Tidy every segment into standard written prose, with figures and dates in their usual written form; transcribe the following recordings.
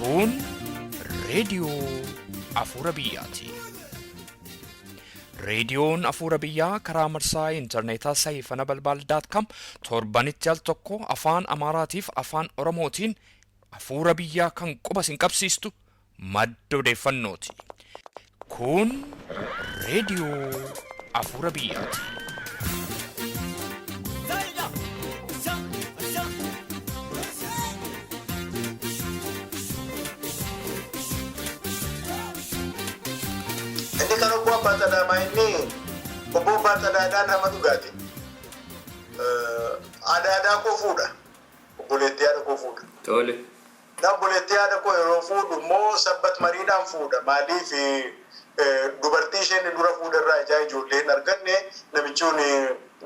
Kun reediyoo Afuura Biyyaati. Reediyoon Afuura Biyyaa karaa marsaa intarneetaa sayifana balbaal dot com torbanitti al tokko afaan Amaaraatiif afaan Oromootiin Afuura Biyyaa kan quba isin qabsiistu madda odeeffannooti. Kun reediyoo Afuura Biyyaati. Inni kan obbo Abbaa Xadaamaa inni obbo Abbaa Xadaadhaa nama dhugaati. Adaadaa koo fuudha. Obboleettii haadha koo fuudha. Tole. Na obboleettii haadha koo yeroo fuudhu immoo sabbat mariidhaan fuudha. Maaliif dubartii isheen dura fuudha irraa ijaa ijoollee hin arganne, namichi kun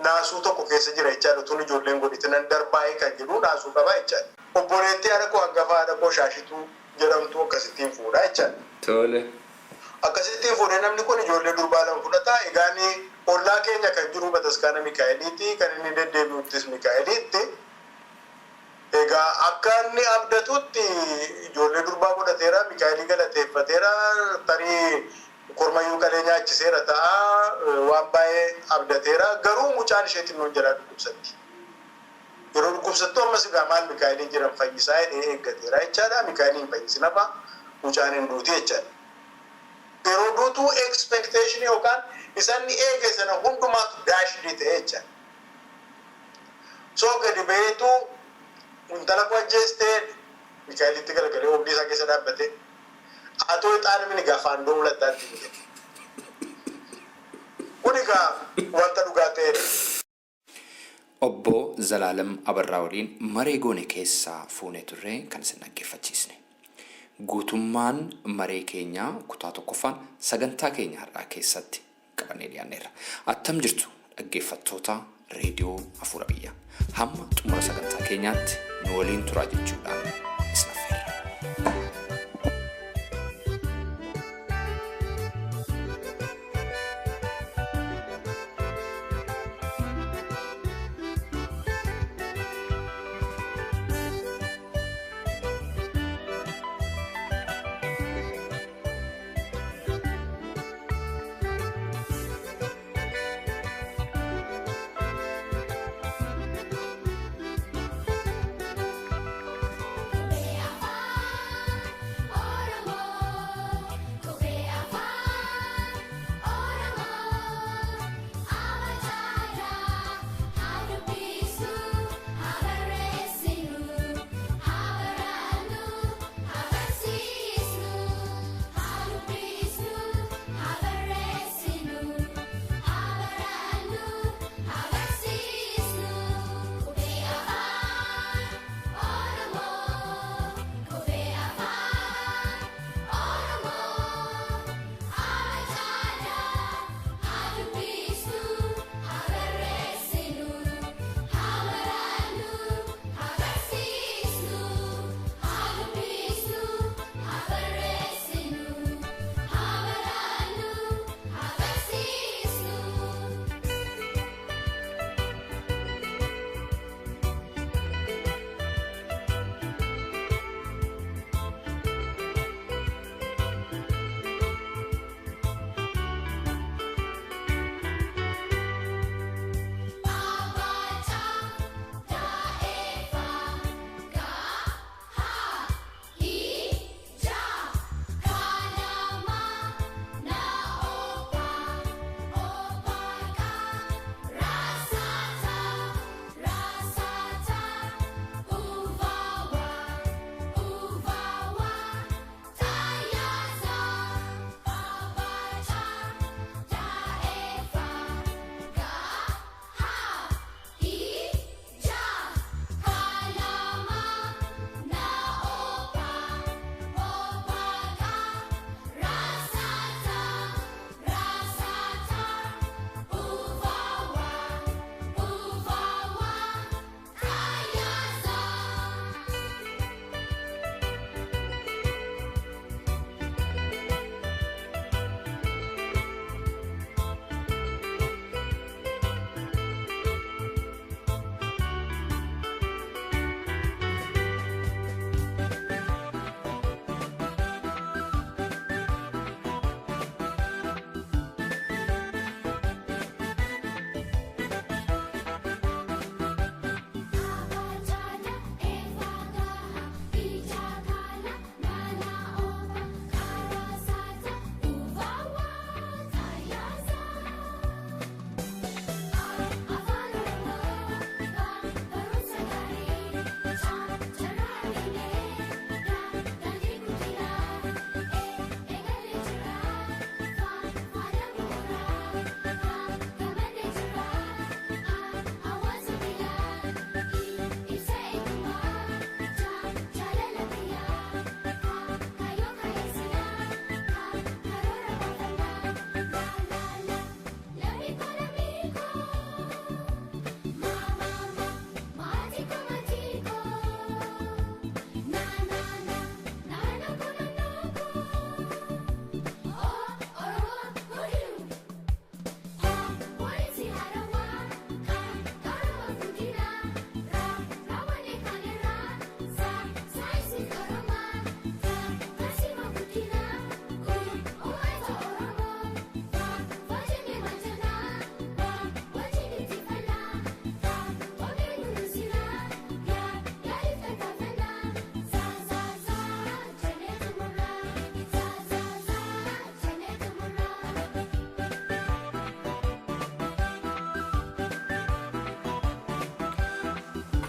naasuu tokko keessa jira jechaadha. Tun ijoolleen godhite nan darbaa'ee kan jedhu naasuu qaba jechaadha. Obboleettii haadha koo hangafa haadha koo Shaashituu jedhamtu akkasittiin fuudha jechaadha. Tole. Akkasittiin fuudhee namni kun ijoollee durbaa lama fudhata. Egaan ollaa keenya kan jiru bataskaana Mikaa'eliiti. Kan inni deddeebi'uttis Mikaa'eliitti. Egaa akka inni abdatutti ijoollee durbaa godhateera, Mikaa'elii galateeffateera, tarii kormayyuu qalee nyaachiseera ta'a, waan baay'ee abdateera. Garuu mucaan ishee xinnoon jalaa dhukkubsatti. Yeroo dhukkubsattu ammas egaa maal Mikaa'elii jiran fayyisaa jedhee eeggateera jechaadha. Mikaa'elii hin fayyisin hafa, mucaan hin duuti jechaadha. Yeroo duutu expectation yookaan isa inni eege sana hundumaatu dashed ta'e jechaadha. So gadi ba'eetu intala koo ajjeestee Mikaa'elitti galagalee oobdii isaa keessa dhaabbatee atoo ixaana mini egaa faandoo ulattaatti hin jedhe. Kun egaa wanta dhugaa ta'edha. Obbo Zalaalam Abarraa waliin maree goone keessaa fuunee turre kan isin dhaggeeffachiisne. Guutummaan maree keenyaa kutaa tokkoffaan sagantaa keenya har'aa keessatti qabannee dhiyaanneerra. Attam jirtu dhaggeeffattoota Reediyoo Hafuura Biyyaa. Hamma xumura sagantaa keenyaatti nu waliin turaa jechuudhaan isin affeerra.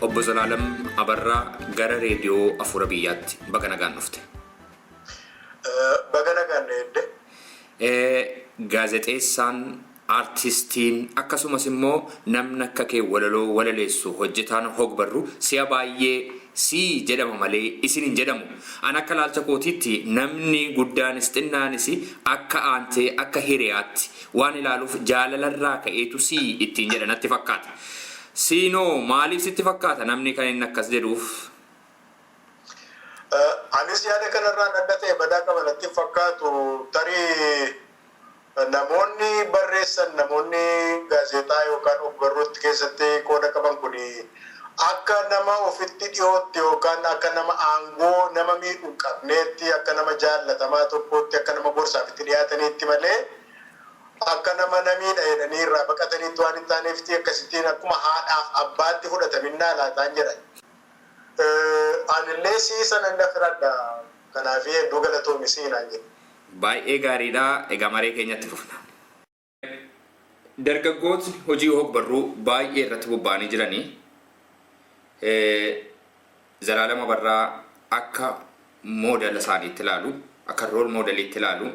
Obbo Zalaalam Abarraa, gara reediyoo Afuura Biyyaatti baga nagaan dhufte. Baga nagaan eedde. Gaazexeessaan, aartistiin, akkasumas immoo namni akka kee walaloo walaleessu, hojjetaan hogbarru si'a baay'ee sii jedhama malee isin hin jedhamu. An akka ilaalcha kootiitti namni guddaanis xinnaanis akka aantee, akka hiriyaatti waan ilaaluuf jaalalarraa ka'eetu sii ittiin jedha natti fakkaata. Siinoo maaliif sitti fakkaata namni kan inni akkas jedhuuf? Anis yaada kanarraan adda ta'e badaa qaba natti fakkaatu. Tarii namoonni barreessan, namoonni gaazexaa yookaan ogbarruutti keessatti qooda qaban kun akka nama ofitti dhiyootti yookaan akka nama aangoo nama miidhu hin qabneetti, akka nama jaallatamaa tokkootti, akka nama gorsaaf itti dhiyaataniitti malee akka nama namiidha jedhanii irraa baqataniitti waan hin taaneefti akkasittiin akkuma haadhaaf abbaatti fudhataminnaa laataan jedhan. Anillee sii sana na filadha. Kanaaf hedduu galatoomi siinaan jedhe. Baay'ee gaariidha. Egaa maree keenyatti fufna. Dargaggootni hojii hogbarruu baay'ee irratti bobba'anii jiranii Zalaalam Abarraa akka moodela isaaniitti ilaalu, akka role modeliitti ilaalu.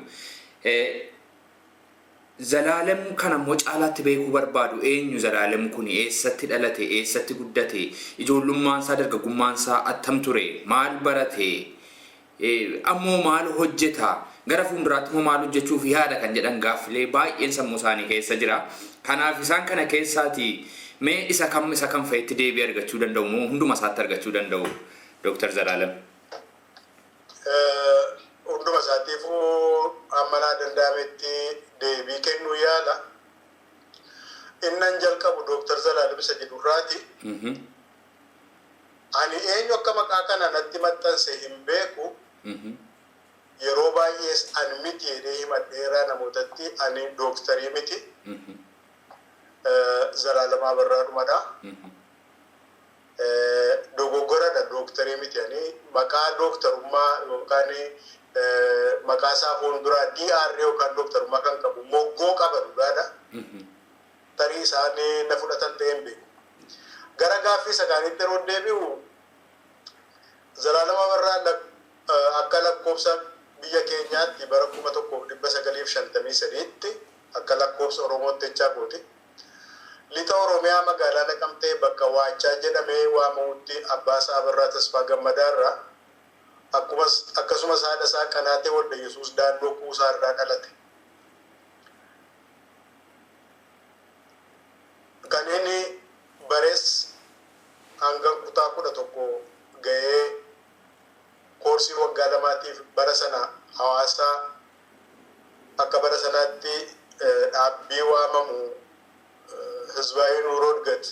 Zalaalam kana immoo caalaatti beekuu barbaadu. Eenyu Zalaalam kun? Eessatti dhalate? Eessatti guddate? Ijoollummaan isaa, dargaggummaan isaa attam ture? Maal barate? Ammoo maal hojjeta? Gara fuulduraatti immoo maal hojjechuuf yaada kan jedhan gaaffilee baay'een sammuu isaanii keessa jira. Kanaaf isaan kana keessaati mee isa kam fa'itti deebii argachuu danda'u moo hunduma isaatti argachuu danda'u, Dooktar Zalaalam? Hunduma isaatiifuu hamma naa danda'ametti deebii kennuu yaala. Innan jalqabu Dooktar Zalaalam isa jedhurraati. Ani eenyu akka maqaa kana natti maxxanse hin beeku. Yeroo baay'ees ani miti jedhee himadheeraa namootatti, ani dooktarii miti. Zalaalam Abarraadhumadha. Dogoggoradha, dooktarii miti ani. Maqaa dooktarummaa yookaan maqaa isaa fuulduraa DR yookaan dooktarummaa kan qabu moggoo qaba, dhugaadha. Tarii isaan na fudhatan ta'ee hin beeku. Gara gaaffii isa kaanitti yeroo deebi'u, Zalaalam Abarraa akka lakkoofsa biyya keenyaatti bara 1953tti, akka lakkoofsa Oromootti jechaa kooti, Lixa Oromiyaa magaalaa Naqamtee bakka Waachaa jedhamee waamamutti abbaa isaa Abarraa Tasfaa Gammadaarraa, akkasumas haadha isaa Qanaatee Walda Yesuus Daandoo Kuusaa irraa dhalate. Kan inni bares hanga kutaa 11 ga'ee koorsii waggaa 2tiif bara sana hawaasa akka bara sanaatti dhaabbii waamamu ህዝባዊ ኑሮ እድገት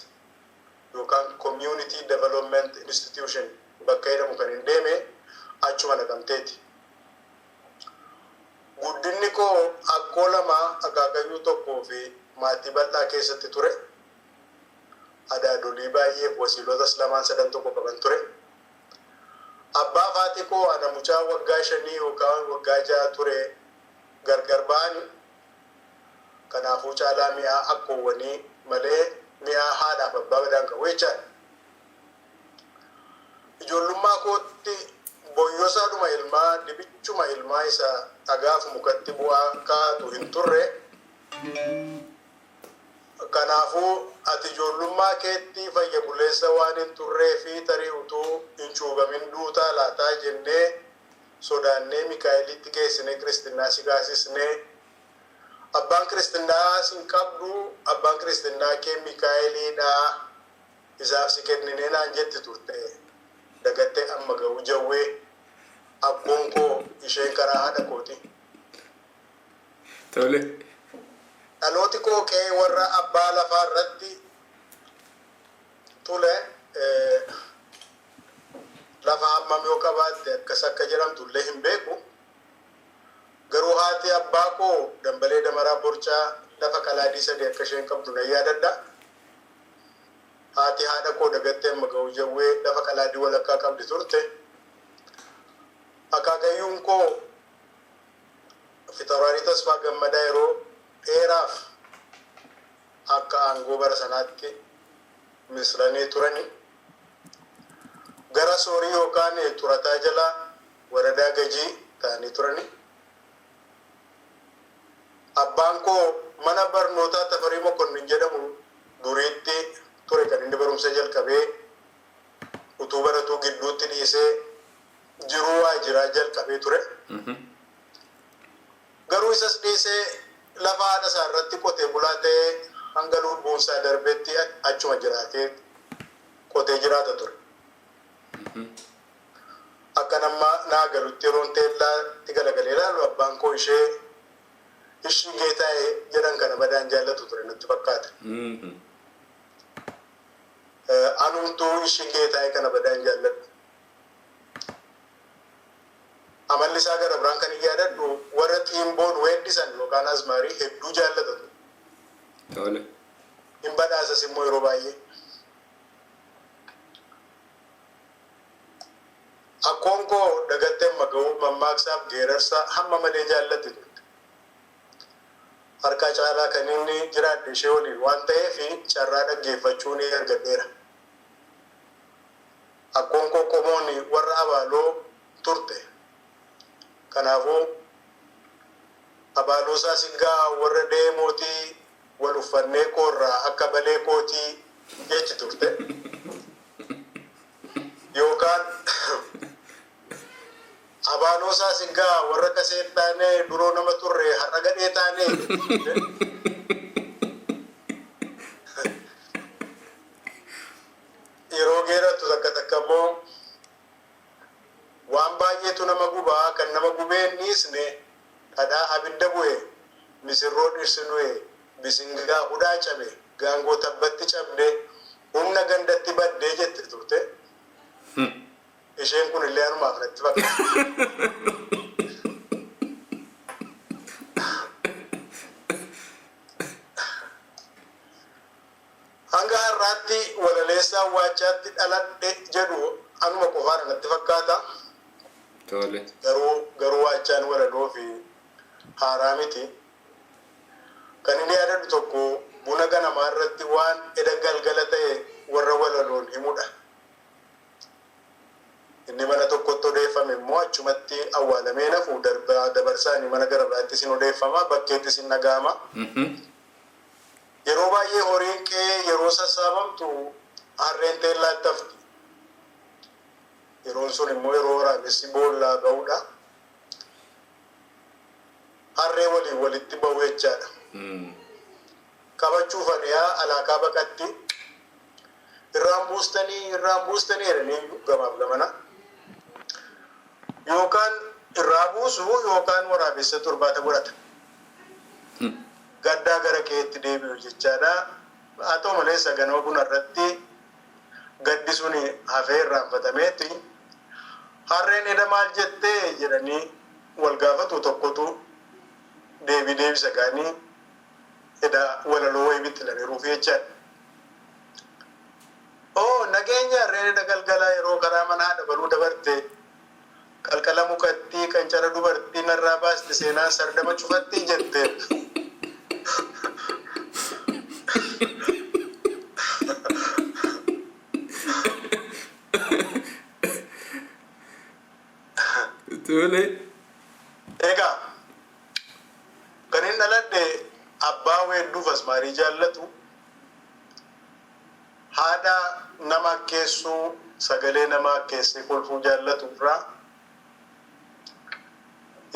yookaan Community Development Institution bakka jedhamu kan hin deeme achuma Naqamteeti. Guddinni koo akkoo lama, akaakayyuu tokkoo fi maatii bal'aa keessatti ture. Adaadolii baay'ee, wasiilotas lamaan sadan tokko qaban ture. Abbaa fi koo ana mucaa waggaa 5 yookaan waggaa 6 ture gargar ba'ani. Kanaafuu caalaa mi'aa akkoowwanii malee mi'aa haadhaaf abbaa badaan qabu jechaadha. Ijoollummaa kootti boyyosaadhuma ilmaa, dibichuma ilmaa isa dhagaaf mukatti bu'aa kaatu hin turre. Kanaafuu ati ijoollummaa keetti fayya buleessa waan hin turree fi tarii utuu hin cuubamin duutaa laataa jennee sodaannee Mikaa'elitti geessinee kiristinnaa si kaasisnee, abbaan kiristinnaa sin qabdu, abbaan kiristinnaa kee Mikaa'eliidha, isaaf si kenninee naan jetti turte Dagattee Amma Ga'uu Jawwee, akkoon koo isheen karaa haadha kooti. Tole. Dhalooti koo qe'ee warra abbaa lafaa irratti tule. Lafa hammam yoo qabaatte akkas akka jedhamtu illee hin beeku. Garuu haati abbaa koo Dambalee Damaraa Borcaa lafa qalaadii 3 akka isheen qabdu nan yaadadha. Haati haadha koo Dagattee Amma Ga'uu Jawwee lafa qalaadii walakkaa qabdi turte. Akaakayyuun koo Fitawraarii Tasfaa Gammadaa yeroo dheeraaf akka aangoo bara sanaatti mislanee turani. Gara Soorii yookaan Turataa jalaa Waradaa Gajii ta'anii turani. Abbaan koo mana barnootaa Tafarii Mokonnin jedhamu duriitti ture kan inni barumsa jalqabee utuu baratuu gidduutti dhiisee jiruu waajiraa jalqabee ture. Garuu isas dhiisee lafa haadha isaa irratti qotee bulaa ta'ee hanga lubbuun isaa darbetti achuma jiraatee qotee jiraata ture. Akka nama naa galutti yeroon teellaatti galagalee ilaalu abbaan koo ishee ishii Geetaa'ee jedhan kana badaan jaallatu ture natti fakkaata. Anumtuu ishii Geetaa'ee kana badaan jaalladhu. Amalli isaa gara biraan kan hin yaadadhu warra xiimboon weeddisan yookaan azmaarii hedduu jaallata ture. Tole. Hin badhaasas immoo yeroo baay'ee. Akkoon koo Dagatteen Maga'uu mammaaksaaf geerarsa hamma malee jaallatti turte. Harka caalaa kan inni jiraadhe ishee waliin waan ta'eef carraa dhaggeeffachuu ni argadheera. Akkoon koo qomoon warra Abaaloo turte. Kanaafuu Abaaloo Saasiggaa warra deemootii wal uffannee koorraa akka balee kootii jechi turte. Yookaan Abaaloo Saasiggaa warra kasee taanee duroo nama turre har'a gadhee taanee. Yeroo geerattu takka takka immoo waan baay'eetu nama gubaa kan nama gubee hin dhiisne dhadhaa abidda bu'e misirroo dhirsi du'e bisingaa hudhaa cabe gaangoo tabbatti cabde humna gandatti baddee jette turte. Isheen kun illee anumaaf natti fakkaata. Hanga har'aatti walaleessaan Waachaatti dhaladhe jedhu anuma qofaadha natti fakkaata. Tole. Garuu Waachaan walaloo fi haaraa miti. Kan inni yaadadhu tokko buna ganamaa irratti waan eda galgala ta'e warra walaloon himudha. Inni mana tokkotti odeeffame immoo achumatti awwaalamee nafu dabarsaani mana gara biraattis hin odeeffama, bakkeettis hin dhaga'ama. Yeroo baay'ee horiin qe'ee yeroo sassaabamtu harreen teellaatti hafti. Yeroon sun immoo yeroo waraabessi boollaa ba'udha. Harree waliin walitti ba'u jechaadha. Qabachuuf ari'aa alaakaa baqatti. Irraan buustanii irraan buustanii jedhanii gamaaf gamana. Yookaan irraa buusu yookaan waraabessa torbaata godhata. Gaddaa gara qe'eetti deebi'u jechaadha. Haa ta'u malee saganoo buna irratti gaddi sun hafee irraanfatameeti. Harreen eda maal jettee jedhanii wal gaafatu tokkotu deebii deebisa gaanii eda walaloo wayii bixxilaniiruufi jechaadha. Oo nageenya harreen eda galgalaa yeroo karaa mana haadha baluu dabarte qalqala mukattii qancara dubartii narraa baaste seenaan sardama cufatti jette. Tole. Egaa kan hin dhaladhe abbaa weedduuf asmaarii jaallatu, haadha nama akkeessuu sagalee nama akkeessee kolfuu jaallatu irraa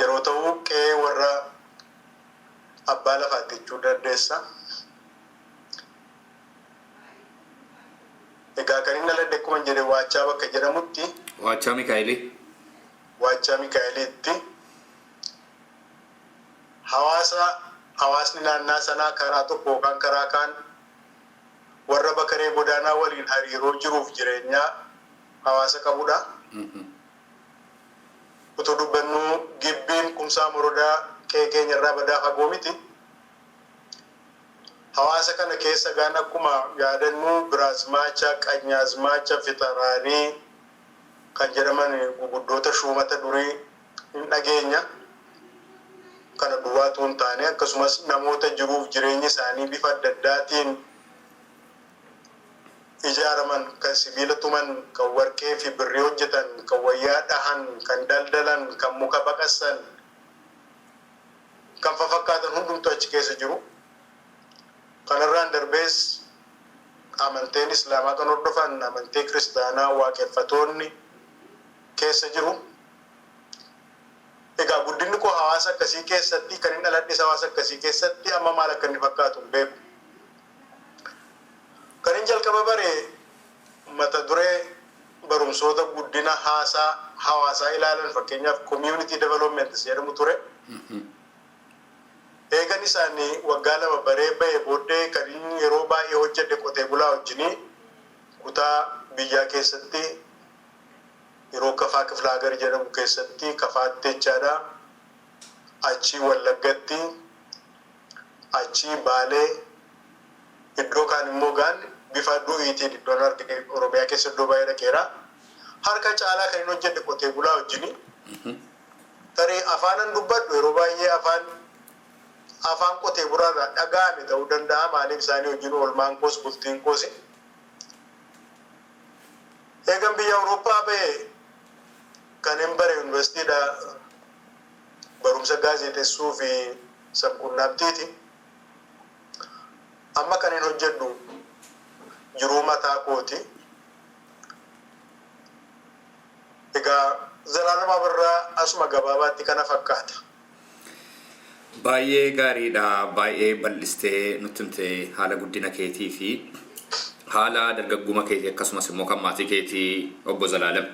yeroo ta'u qe'ee warra abbaa lafaatti jechuu dandeessa. Egaa kan inni dhaladhe akkuma jedhe Waachaa bakka jedhamutti. Waachaa Mikaa'elii. Waachaa Mikaa'eliitti. Hawaasa hawaasni naannaa sanaa karaa tokko yookaan karaa kaan warra Bakaree Godaanaa waliin hariiroo jiruuf jireenyaa hawaasa qabudha. Utuu dubbannuu Gibbiin Kumsaa Morodaa qe'ee keenya irraa badaa fagoo miti. Hawaasa kana keessa gaan akkuma yaadannuu Giraazmaacha, Qanyaazmaacha, Fitaraarii kan jedhaman guguddoota shuumata durii hin dhageenya. Kana duwwaatu hin taane akkasumas namoota jiruuf jireenyi isaanii bifa adda addaatiin ijaaraman, kan sibiila tuman, kan warqee fi birrii hojjetan, kan wayyaa dhahan, kan daldalan, kan muka baqassan, kan fafakkaatan hundumtu achi keessa jiru. Kanarraan darbees amanteen Islaamaa kan hordofan, amantee Kiristaanaa waaqeffatoonni keessa jiru. Egaa guddinni koo hawaasa akkasii keessatti kan hin dhaladhes, hawaasa akkasii keessatti amma maal akka inni fakkaatu hin beeku. Kan hin jalqaba bare mata duree barumsoota guddina haasaa hawaasaa ilaalan, fakkeenyaaf community development jedhamu ture. Eegan isaanii waggaa 2 baree bahe booddee kan inni yeroo baay'ee hojjedhe qotee bulaa wajjinii kutaa biyyaa keessatti, yeroo Kafaa Kiflaagar jedhamu keessatti, Kafaatti jechaadha. Achii Wallaggatti, achii Baalee, iddoo kaan immoo gaan bifa du'iitiin iddoon argine Oromiyaa keessa iddoo baay'ee dhaqeera. Harka caalaa kan inni hojjedhe qotee bulaa wajjini. Tarii afaanan dubbadhu yeroo baay'ee afaan qotee bulaarraa dhaga'ame ta'uu danda'a. Maaliif, isaanii wajjin oolmaan koos bultiin koos. Eegan biyya Awurooppaa bahe kan hin bare yuunivarsiitiidha, barumsa gaazexeessuu fi sabquunnamtiiti. Amma kan hin hojjedhu jiruu mataa kooti. Egaa Zalaalam Abarraa asuma gabaabaatti kana fakkaata. Baay'ee gaariidha. Baay'ee bal'istee nutti himte haala guddina keetii fi haala dargaggummaa keetii, akkasumas immoo kan maatii keetii, obbo Zalaalam.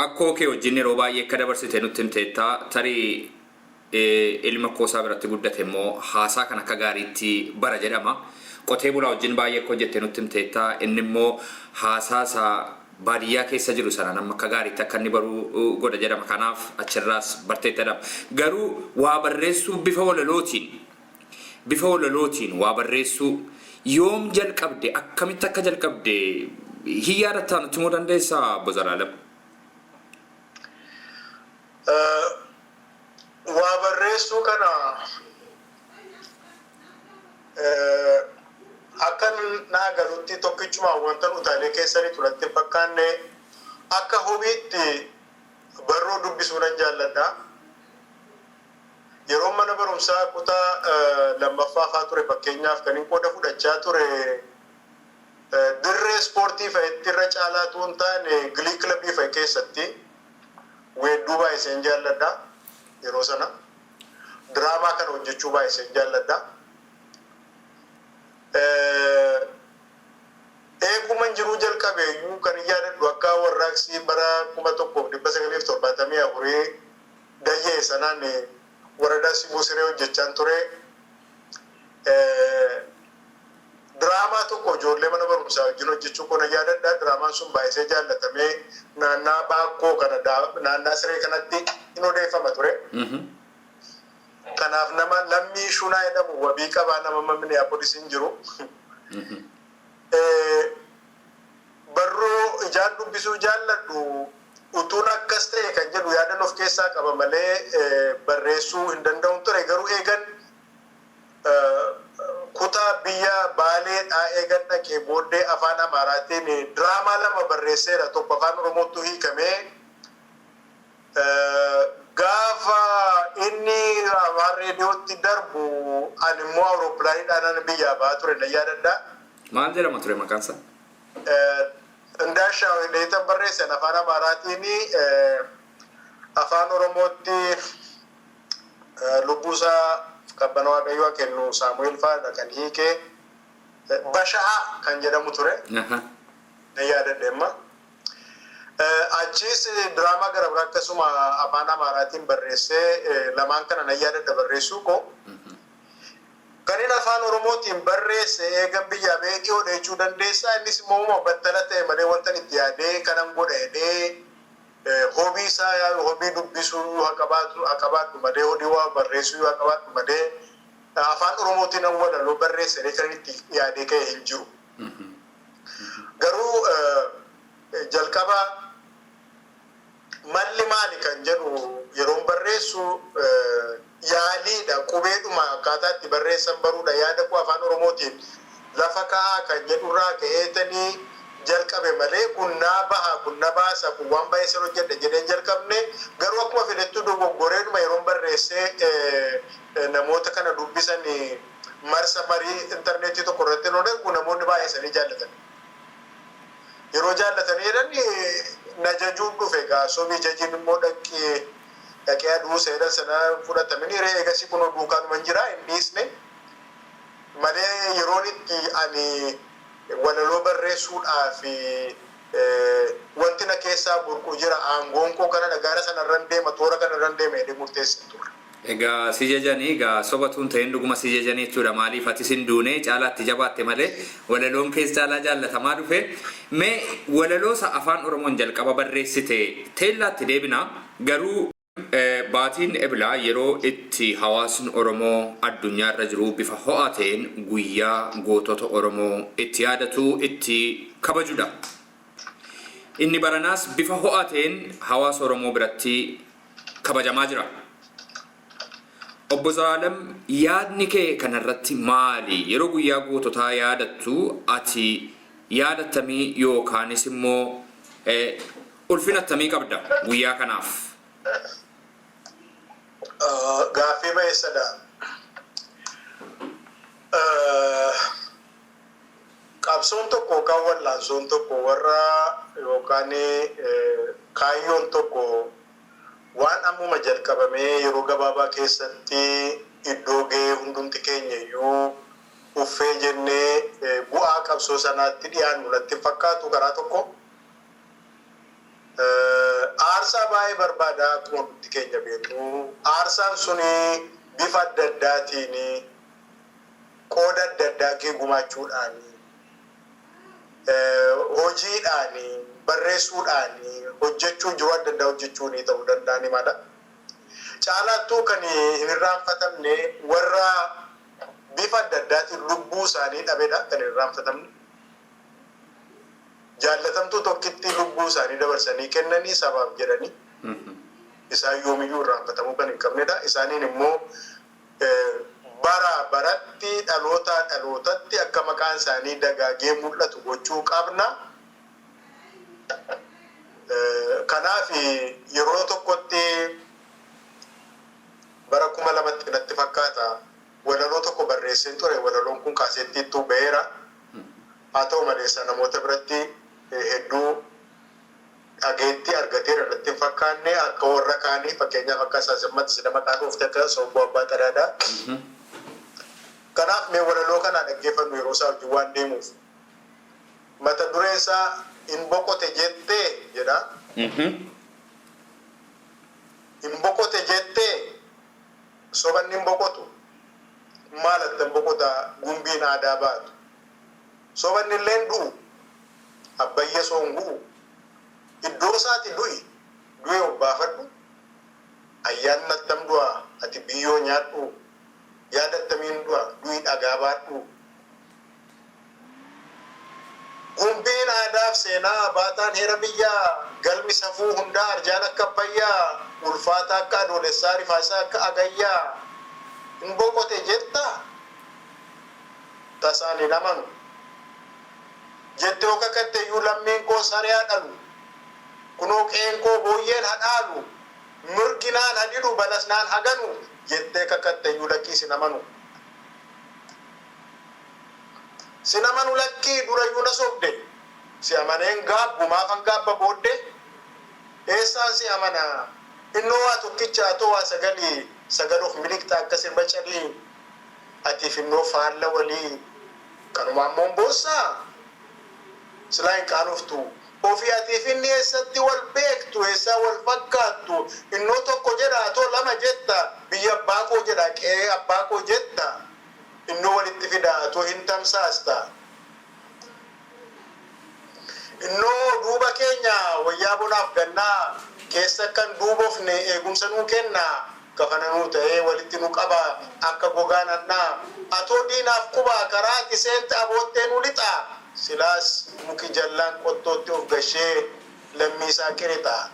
Akkoo kee wajjin yeroo baay'ee akka dabarsite nutti himteetta. Tarii ilma koosaa biratti guddate immoo haasaa kan akka gaariitti bara jedhama. Qotee bulaa wajjin baay'ee akka hojjette nutti himteetta. Inni immoo haasaa isaa baadiyyaa keessa jiru sana nama akka gaariitti akka inni baruu godha jedhama. Kanaaf achirraas barteetta jedhama. Garuu waa barreessuu bifa walalootiin waa barreessuu yoom jalqabde? Akkamitti akka jalqabde hin yaadattaa? Nutti himuu dandeessaa, obbo Zalaalam? Waa barreessuu kana akka naa galutti tokkichuma wanta utaalee keessanii turatti hin fakkaanne, akka hobiitti barruu dubbisuu nan jaalladha. Yeroo mana barumsaa kutaa lammaffaa faa ture, fakkeenyaaf, kan hin qooda fudhachaa ture dirree ispoortii fa'itti irra caalaatu hin taane glee clubii fa'i keessatti weedduu baay'iseen jaalladha yeroo sana. Diraamaa kana hojjechuu baay'iseen jaalladha. Eeguman jiruu jalqabe iyyuu kan hin yaadadhu, akka warraaqsi bara 1974 dayyee sanaan waradaa Sibuu Siree hojjechaan ture. Diraamaa tokko ijoollee mana barumsaa wajjin hojjechuu koo nan yaadadha. Diraamaan sun baay'isee jaallatamee naannaa Baakkoo kana, naannaa Siree kanatti hin odeeffama ture. Kanaaf nama Lammii Shunaa jedhamu wabii qabaa, nama Minneapolis hin jiru. Barruu ijaan dubbisuu jaalladhu utuun akkas ta'e kan jedhu yaadan of keessaa qaba malee barreessuu hin danda'u ture. Garuu eegan kutaa biyya Baaleedhaa eegan dhaqee booddee afaan Amaaraatiin diraamaa lama barreesseera. Tokko afaan Oromootti hiikamee gaafa inni afaan reediyootti darbu ani immoo awurooppilaaniidhaan biyyaa ba'aa ture nan yaadadha. Maal jedhama ture maqaan isaa? Indaashaa Leetan barreessan afaan Amaaraatiin, afaan Oromootti lubbuusaa qabbana Waaqayyoo kennu Saamu'eel fa'aadha kan hiikee, Basha'a kan jedhamu ture. Nan yaadadhe amma. Achiis diraamaa gara biraa akkasuma afaan Amaaraatiin barreessee, lamaan kana nan yaadadha barreessuu koo. Kan inni afaan Oromootiin barreesse eegan biyyaa ba'ee dhiyoodha jechuu dandeessaa. Innis immoo uumama battala ta'e malee wanta itti yaadee kanan godha jedhee, hobby isaa hobby dubbisuu haa qabaadhu malee, hojii waa barreessuu haa qabaadhu malee, afaan Oromootiin nan walaloo barreesse kan itti yaadee ka'e hin jiru. Garuu jalqaba malli maali kan jedhu yeroon barreessu yaaliidha, qubeedhuma akkaataa itti barreessan baruudha, yaada koo afaan Oromootiin Lafa ka'aa kan jedhurraa ka'eetanii jalqabe malee kun naa baha, kun na baasa, kun waan baay'ee san hojjedha jedheen jalqabne. Garuu akkuma fedhettuu dogoggoreedhuma yeroon barreessee namoota kana dubbisan marsa marii intarneetii tokko irratti nuun ergu, namoonni baay'ee sanii jaallatan. Yeroo jaallatanii jedhan na jajuun dhufe. Egaa sobii jajiin immoo dhaqee dhaqee aduu seera sana fudhatamanii ree eegasii kunoo duukaanuma hin jira, hin dhiisne malee. Yeroon itti ani walaloo barreessuudhaaf wanti na keessaa burqu jira, aangoon koo kana gara sanarran deema, toora kanarran deema jedhee murteessin turre. Egaa si jajanii, egaa sobatuun ta'in dhuguma si jajanii jechuudha. Maaliif atis hin duune, caalaatti jabaatte malee walaloon keessa caalaa jaallatamaa dhufe. Mee walaloo isa afaan Oromoon jalqaba barreessite teellaatti deebina. Garuu baatiin Ebilaa yeroo itti hawaasni Oromoo addunyaarra jiru bifa ho'aa ta'een guyyaa gootota Oromoo itti yaadatu, itti kabajudha. Inni baranaas bifa ho'aa ta'een hawaasa Oromoo biratti kabajamaa jira. Obbo Zalaalam, yaadni kee kanarratti maali? Yeroo guyyaa goototaa yaadattu ati yaada akkamii yookaanis immoo ulfina akkamii qabda guyyaa kanaaf? Gaaffii baay'eessadha. Qabsoon tokko yookaan wal'aansoon tokko warra yookaan kaayyoon tokko waan ammuma jalqabamee yeroo gabaabaa keessatti iddoo ga'ee hundumti keenya iyyuu uffee jennee bu'aa qabsoo sanaatti dhiyaannu natti hin fakkaatu karaa tokko. Aarsaa baay'ee barbaada, akkuma hundumti keenya beeknu. Aarsaan suni bifa adda addaatiin qooda adda addaa kee gumaachuudhaan, hojiidhaan, barreessuudhaan, hojjechuun jiru adda addaa hojjechuun ta'uu danda'a ni mala. Caalaattuu kan hin irraanfatamne warra bifa adda addaatiin lubbuu isaanii dhabedha kan hin irraanfatamne. Jaallatamtuu tokkitti lubbuu isaanii dabarsanii kennanii sabaaf jedhanii isaan yoomiyyuu irraanfatamuu kan hin qabnedha. Isaaniin immoo bara baratti, dhalootaa dhalootatti akka maqaan isaanii dagaagee mul'atu gochuu qabna. Kanaaf yeroo tokkotti bara 2000tti natti fakkaata walaloo tokko barreesseen ture. Walaloon kun kaasettiittuu ba'eera. Haa ta'u maleessa namoota biratti hedduu dhageettii argateera natti hin fakkaanne akka warra kaanii, fakkeenyaaf akka Saasammatti sida maqaa dhoofte, akka Somboo Abbaa Xadaadhaa. Kanaaf mee walaloo kanaa dhaggeeffannu yeroo isaa wajjin waan deemuuf. Mata dureen isaa "Hin boqote jettee" jedha. Hin boqote jettee, sobanni hin boqotu. Maal attan boqota gumbiin aadaa baatu. Sobanni illeen du'u, abbayya soongu'u. Iddoo isaati du'i, du'e obbaafadhu. Ayyaanni attam du'a, ati biyyoo nyaadhu. Yaada attamiin du'a, du'i dhagaa baadhu. Gumbiin aadaaf seenaa baataan heera biyyaa, galmi safuu hundaa, arjaan akka abbayyaa, ulfaata akka adoolessaa, rifaasaa akka agayyaa. Hin boqote jettaa? Tasaan hin amanu. Jette yoo kakatte iyyuu lammiin koo saree haa dhalu. Kunoo qe'een koo booyyeen haa dhaalu. Mirgi naan haa didhu, balas naan haa ganu. Jettee kakatte iyyuu lakkii sin amanu. Sin amanu lakkii, durayyuu na sobde. Si amaneen gaabbu, maafan gaabba booddee? Eessaan si amana? Innoo waa tokkicha, atoo waa sagalii. Sagal of miliqxa akka sirba calii. Atiif innoo faalla walii. Kanumaan moon boossaa? Silaa hin qaanoftu. Ofii atiif inni eessatti wal beektu, eessaa wal fakkaattu? Innoo tokko jedha, atoo lama jetta. Biyya abbaa koo jedha, qe'ee abbaa koo jetta. Innoo walitti fida, atoo hin tamsaasta. Innoo duuba keenya wayyaa bonaaf gannaa keessa kan duubofne eegumsa nuu kenna. Kafana nuu ta'ee walitti nu qaba akka gogaa nannaa. Atoo diinaaf quba, karaa ati seente aboottee nu lixa. Silaas muki jallaan qottootti of gashee lammii isaa qirixa.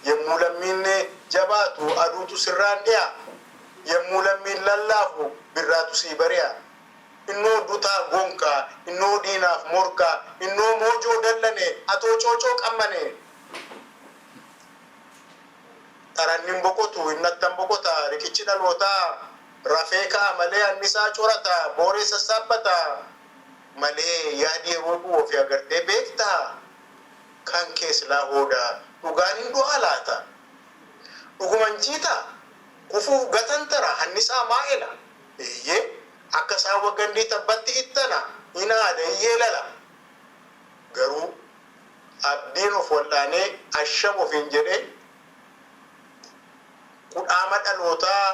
Yommuu lammiin jabaatu aduutu sirraan dhi'a. Yommuu lammiin lallaafu birraatu sii bari'a. Innoo dutaa gonkaa, innoo diinaaf morkaa, innoo moojoo dallane, atoo coocoo qammane. Xarannin boqotu, innattan boqota, riqichi dhalootaa rafee ka'a malee annisaa corata, booree sassaabbata malee yaadi yeroo du'u ofii agartee beektaa? Kan kee silaa hooda dhugaan hin du'aa laata? Dhuguman jiitaa? Kufuuf gatantara hannisaa maa'ela? Eeyyee, akka saawwa gandii tabbatti ittana, hin aada, hin yeelala. Garuu Abdiin of wal'aanee asham ofiin jedhee kudhaama dhalootaa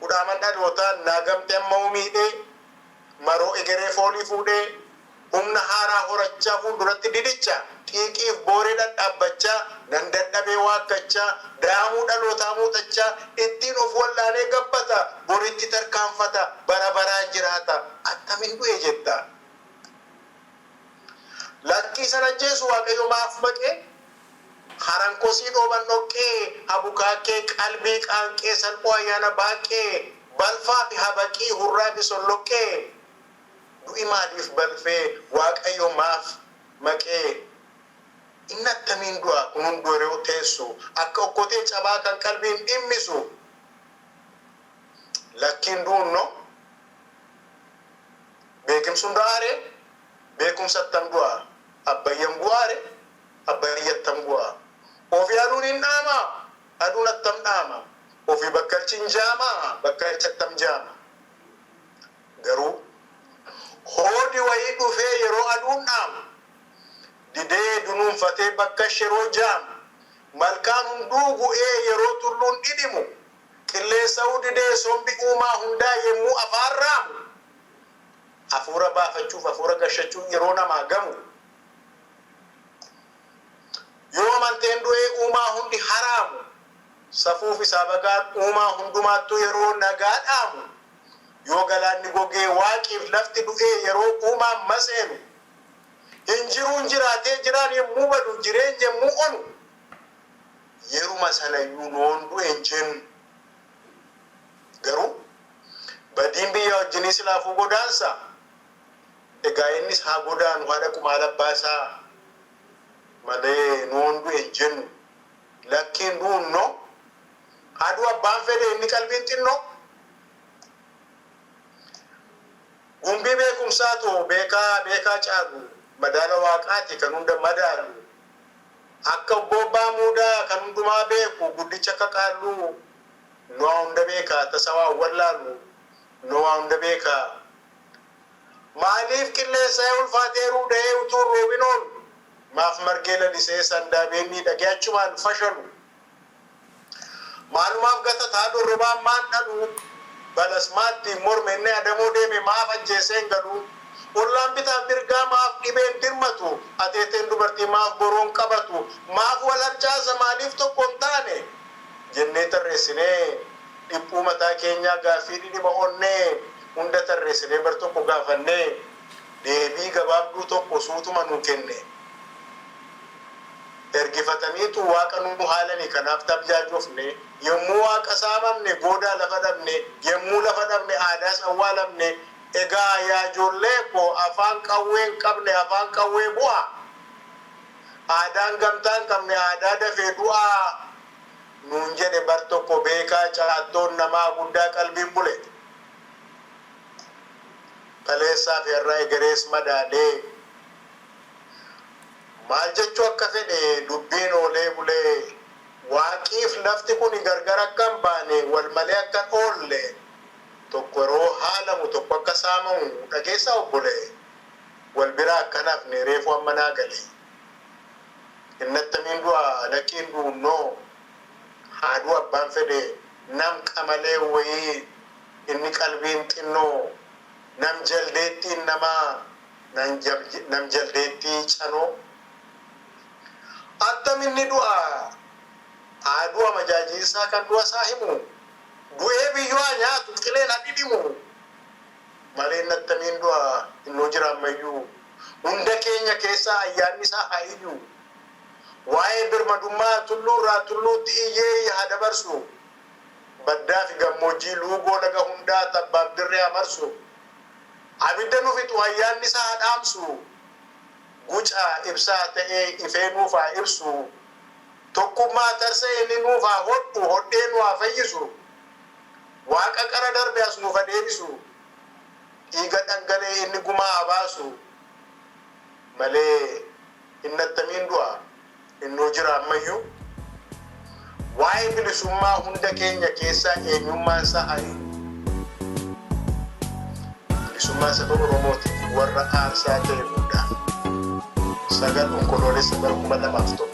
kudhaama dhalootaa naagamte amma'uu miidhee maroo egeree foolii fuudhee humna haaraa horachaa fuulduratti didicha xiiqiif booree dhadhaabbachaa nan dadhabee waakkachaa daamuu dhalootaa muuxachaa ittiin of wal'aanee gabbata boritti tarkaanfata bara baraan jiraata attamin du'e jetta. Lakkii san ajjeesu Waaqayyo maaf maqee Harankosii dhooban dhoqqee Habukaakkee qalbii qaanqee Salphoo ayyaana baaqqee Balfaa fi habaqii hurraa fi solloqqee Du'i maaliif balfee Waaqayyo maaf maqee Inni attamiin du'a kun hunduu yeroo teessu Akka okkotee cabaa kan qalbiin dhimmisu Lakkiin du'unnoo Beekimsi hunda aaree Beekumsa attam du'a? Abbayyan gu'aa re? Abbayyi attam gu'a? Ofii aduun hin dhaamaa? Aduun attam dhaama? Ofii bakkalchi hin jaamaa? Bakkalchi attam jaama? Garuu hoodi wayii dhufee yeroo aduun dhaamu, didee dunuunfatee bakkalchi yeroo jaamu, malkaan hunduu gu'ee yeroo tulluun dhidhimu, qilleensa'uu didee sombi uumaa hundaa yemmuu afaan raamu, Afuura baafachuuf afuura gashachuun yeroo namaa gamu. Yoo amanteen du'ee uumaa hundi haraamu. Safuuf isaa bagaan uumaa hundumaattuu yeroo nagaa dhaamu. Yoo galaanni gogee waaqiif lafti du'ee yeroo uumaan maseenu. Hin jiruun jiraatee jiraan yemmuu badu jireenyi yemmuu onu. Yeruma sanayyuu noon du'e hin jennu. Garuu badiin biyyaa wajjinii silaafuu godaansa. Egaa innis haa godaanu haa dhaqu maal abbaa isaa malee nuun du'e hin jennu. Lakkiin du'unnoo haa du'u abbaan fedhe inni qalbiin xinnoo. Gumbii beekumsaatu beekaa beekaa caalu madaala waaqaati kan hunda madaalu. Akka obboo abbaa muudaa kan hundumaa beeku guddicha akka qaalluu Nu waa hunda beeka tasa waa wallaalu Nu waa hunda beeka. Maaliif qilleensa'ee ulfaatee ruuda'ee utuu hin roobin oolu? Maaf margee lalisee sandaabee miidhagee achumaan fashalu? Maalumaaf gatataa dorrobaan maan dhalu? Balas maa ittiin morme inni adamoo deeme maaf ajjeesee hin galu? Ollaan bitaaf mirgaa maaf dhibeen dirmatu? Ateeteen dubartii maaf boroon qabatu? Maaf wal harcaasa maaliif tokko hin taane? Jennee tarreessinee dhiphuu mataa keenyaa gaaffii dhidhima onnee hunda tarreessinee bar tokko gaafannee deebii gabaabduu tokko suutuma nuu kenne. Ergifataniitu Waaqa nu haalani kanaaf tabjaajofne yommuu Waaqa saamamne goodaa lafa dhabne yommuu lafa dhabne aadaas awwaalamne egaa yaa ijoollee koo afaan qawwee hin qabne afaan qawwee bu'a. Aadaan gamtaa hin qabne aadaa dafee du'aa nuun jedhe bar tokko beekaa caattoon namaa guddaa qalbiin bule. Kaleessaa fi har'a egerees madaalee. Maal jechuu akka fedhe dubbiin oolee bulee. Waaqiif lafti kuni gargar akka hin baane wal malee akka hin oolle tokko yeroo haalamu tokko akka saamamu dhageessaa obbolee? Wal bira akka hin hafne reefu amma naa gale. Inni attamiin du'a lakkii hin du'unnoo haa du'u abbaan fedhe nam qamalee wayii inni qalbiin xinnoo nam jaldeettiin namaa nam jaldeettii canoo. Attam inni du'a haa du'a majaajiinsaa kan du'a isaa himu du'ee biyyoo haa nyaatu qileen haa dhidhimu. Malee inni attamiin du'a? Innoo jira ammayyuu. Hunda keenya keessa ayyaanni isaa haa iyyu. Waa'ee birmadummaa tulluurraa tulluutti iyyee iyya haa dabarsu. Baddaa fi gammoojjii, luugoo laga hundaa, tabbaaf dirree haa marsu. Abidda nu fixu ayyaanni isaa haa dhaamsu. Guca ibsaa ta'ee ifee nuuf haa ibsu. Tokkummaa tarsa'e inni nuuf haa hodhu, hodhee nu haa fayyisu. Waaqa qara darbe as nuuf haa deebisu. Dhiiga dhangala'e inni gumaa haa baasu. Malee inni attamiin du'a? Innoo jira ammayyuu. Waa'ee bilisummaa hunda keenya keessaa eenyummaan isaa haa Bilisummaa saba Oromootiif warra aarsaa ta'e hundaaf. 9 Onkoloolessa bara 2001.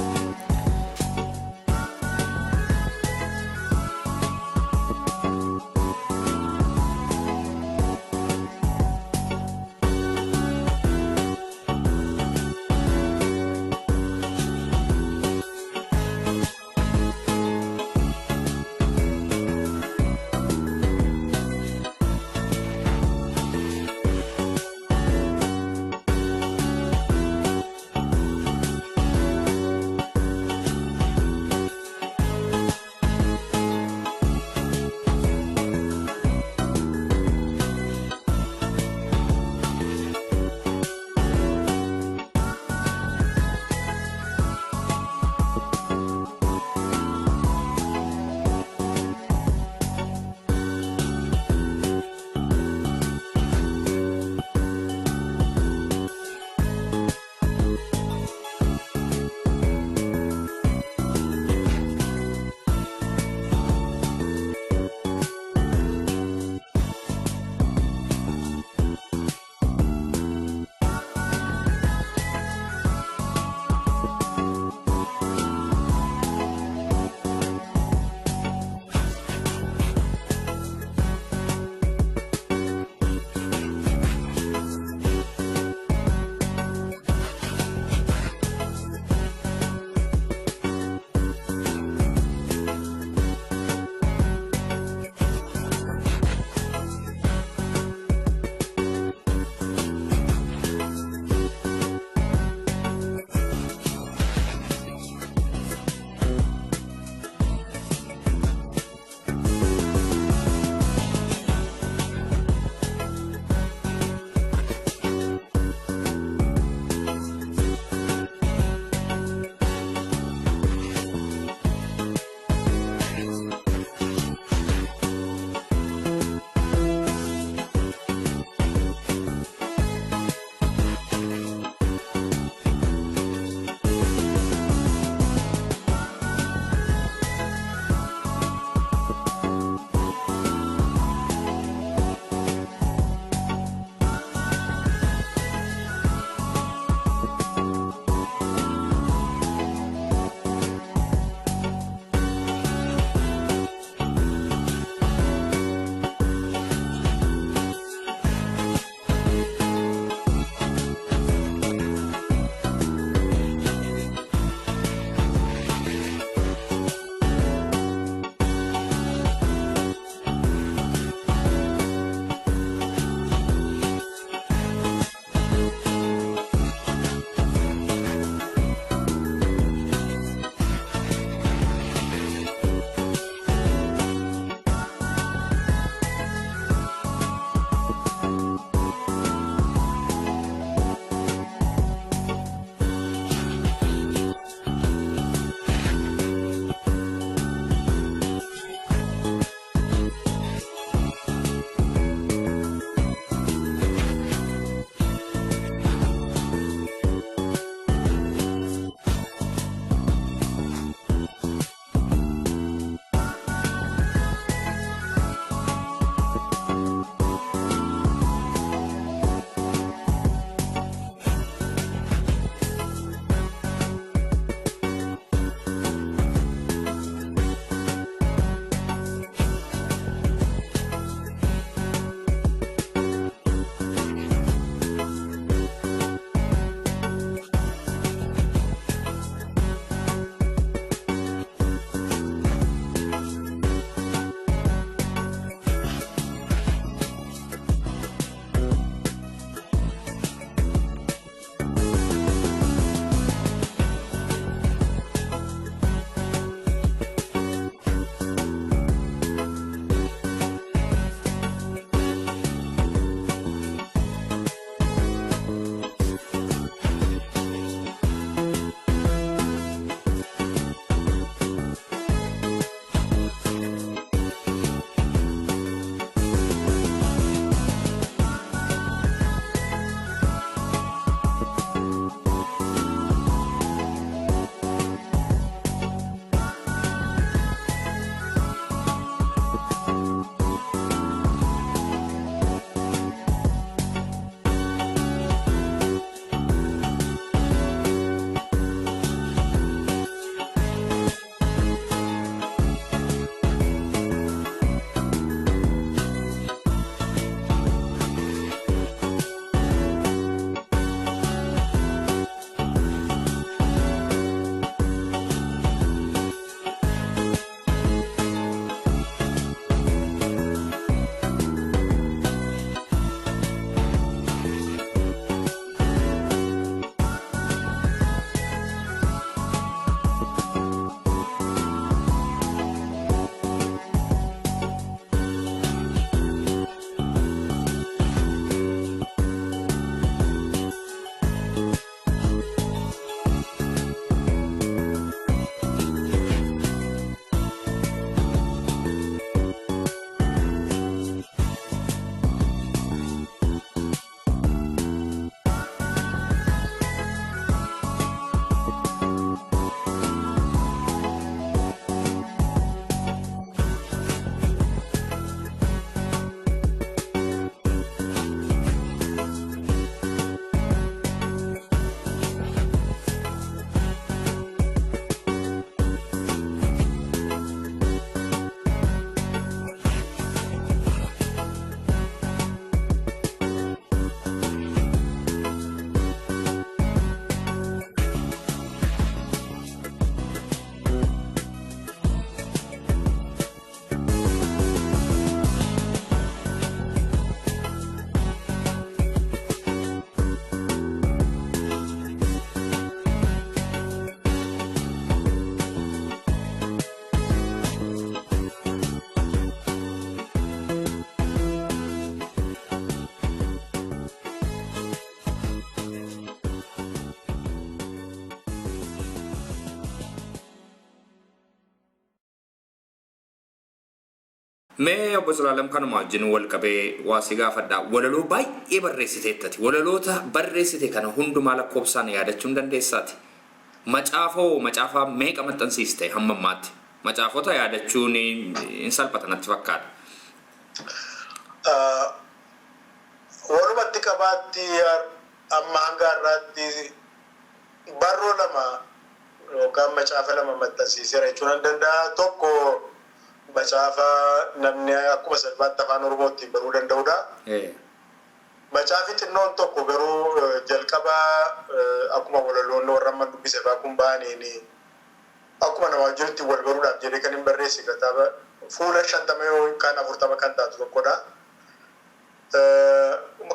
Mee obbo Zalaalam, kanuma wajjin wal qabee waa si gaafadha. Walaloo baay'ee barreessiteettati. Walaloota barreessite kana hundumaa lakkoofsaan yaadachuu hin dandeessaati? Macaafoo macaafa meeqa maxxansiiste hamma ammaatti? Macaafota yaadachuun hin salphata natti fakkaata. Walumatti qabaatti amma hanga har'aatti barroo lama yookaan macaafa lama maxxansiiseera jechuun nan danda'a. Tokko macaafa namni akkuma salphaatti Afaan Oromoo ittiin baruu danda'udha. Macaafi xinnoon tokko garuu jalqaba akkuma walaloonni warra amma dubbise fa'aa kun ba'aniin akkuma nama wajjin ittiin wal baruudhaaf jedhee kan hin barreesse kitaaba fuula 50 yookaan 40 kan taatu tokkodha.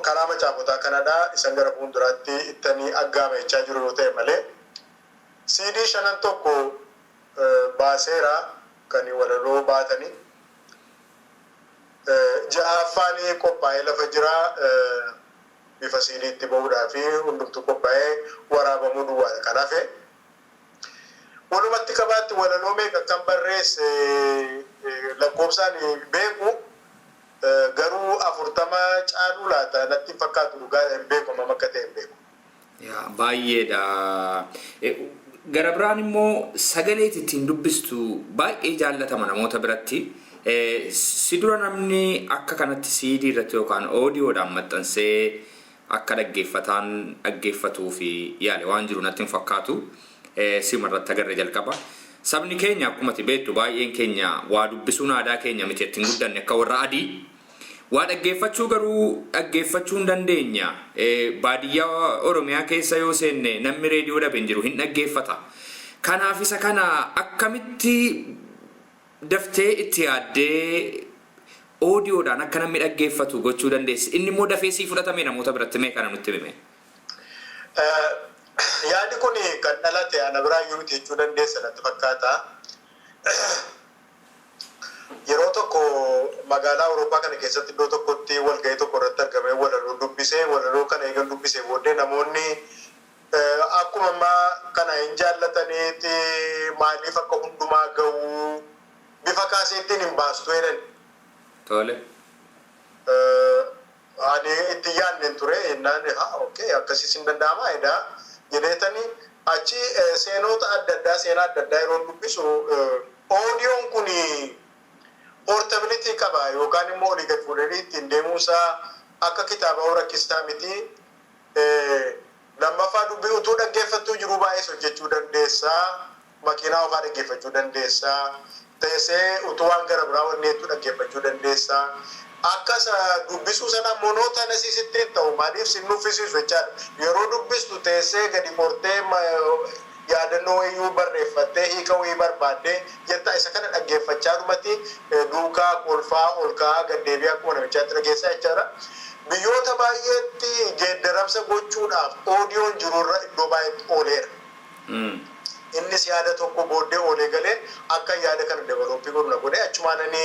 Karaa macaafotaa kanadha isan gara fuulduraatti ittanii aggaama jechaa jiru yoo ta'e malee. CD shanan tokko baaseera kan walaloo baatanii. Ja'affaan qophaa'ee lafa jira, bifa CD'tti bahuudhaa fi hundumtuu qophaa'ee waraabamuu duwwaadha kan hafe. Walumatti qabaatti walaloo meeqa kan barreesse lakkoofsaan beeku, garuu 40 caaluu laata natti hin fakkaatu, dhugaa hin beeku, hammam akka ta'e hin beeku. Baay'eedha. Gara biraan immoo sagalee ittiin dubbistu baay'ee jaallatama namoota biratti. Si dura namni akka kanatti CD irratti yookaan oodiyoodhaan maxxansee akka dhaggeeffataan dhaggeeffatuu fi yaale waan jiru natti hin fakkaatu. Sima irratti agarre jalqaba. Sabni keenya, akkuma ati beektu, baay'een keenya waa dubbisuun aadaa keenya miti, ittiin guddanne akka warra adii. Waa dhaggeeffachuu garuu dhaggeeffachuu hin dandeenya. Baadiyyaa Oromiyaa keessa yoo seenne namni reediyoo dhabe hin jiru, hin dhaggeeffata. Kanaaf isa kana akkamitti daftee itti yaaddee oodiyoodhaan akka namni dhaggeeffatu gochuu dandeessi? Inni immoo dafee sii fudhatame namoota biratti, mee kana nutti hime. Yaadi kun kan dhalate ana biraa iyyuu miti jechuu dandeessa natti fakkaata. Yeroo tokko magaalaa Awurooppaa kana keessatti iddoo tokkotti walgahii tokko irratti argamee walaloo dubbisee, walaloo kana eegan dubbisee booddee namoonni akkuma ammaa kana hin jaallataniiti, maaliif akka hundumaa gahuu bifa kaaseettiin hin baastu jedhan. Ani itti yaadne ture jennaan, "Haa, okay, akkasiis hin danda'amaa edaa?" jedheetani achi seenoota adda addaa, seenaa adda addaa yeroo dubbisu oodiyoon kun portability qaba yookaan immoo olii gad fuudhanii ittiin deemuunsaa akka kitaabaa rakkisaa miti. Lammaffaa, dubbii utuu dhaggeeffattuu jiruu baay'ees hojjechuu dandeessaa. Makiinaa ofaa dhaggeeffachuu dandeessaa. Teessee utuu waan gara biraa wanni hedduu dhaggeeffachuu dandeessaa. Akka dubbisuu sana monotonous sitti hin ta'u, maaliif sin nuffisiisu jechaadha. Yeroo dubbistu teessee gadi qortee yaadannoo wayyuu barreeffattee, hiika wayii barbaaddee jetta, isa kana dhaggeeffachaa dhumatti duukaa kolfaa ol ka'aa gad deebi'aa akkuma namichaatti dhageessaa jechaadha. Biyyoota baay'eetti geeddaramsa gochuudhaaf oodiyoon jirurra iddoo baay'eetti ooleera. Innis yaada tokko booddee oolee galee akka yaada kana develop godhu na godhe. Achumaan ani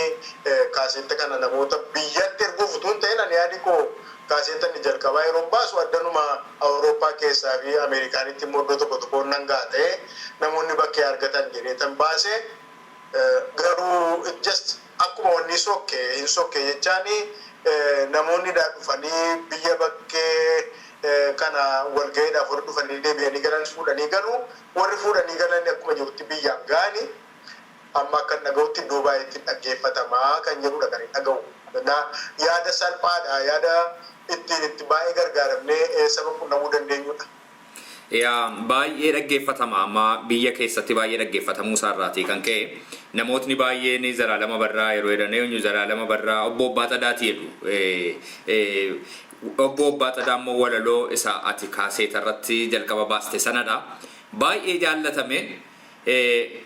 kaaseetta kana namoota biyyatti erguuf utuu hin ta'in, ani yaadi koo kaaseetta inni jalqabaa yeroo baasu addanuma Awurooppaa keessaa fi Ameerikaanitti immoo iddoo tokko tokko nan ga'a ta'ee namoonni bakkee argatan jedhee tan baase. Garuu just akkuma wanni sokke hin sokke jechaani, namoonni dhufanii biyya bakkee kana walga'iidhaaf warri dhufanii deebi'anii galan fuudhanii galu. Warri fuudhanii galan akkuma jirutti biyyaan ga'anii amma akka dhaga'utti iddoo baay'eetti dhaggeeffatamaa kan jedhudha kan hin dhaga'u. Yaada salphaadha, yaada ittiin itti baay'ee gargaaramnee saba qunnamuu dandeenyudha. Yaa, baay'ee dhaggeeffatama. Amma biyya keessatti baay'ee dhaggeeffatamuu isaarraatii kan ka'e namootni baay'een Zalaalama Barraa yeroo jedhan, eenyu Zalaalama Barraa? Obbo Abbaa Xadaati jedhu. Obbo Abbaa Xadaa immoo walaloo isa ati kaaseeta irratti jalqaba baaste sanadha. Baay'ee jaallatame.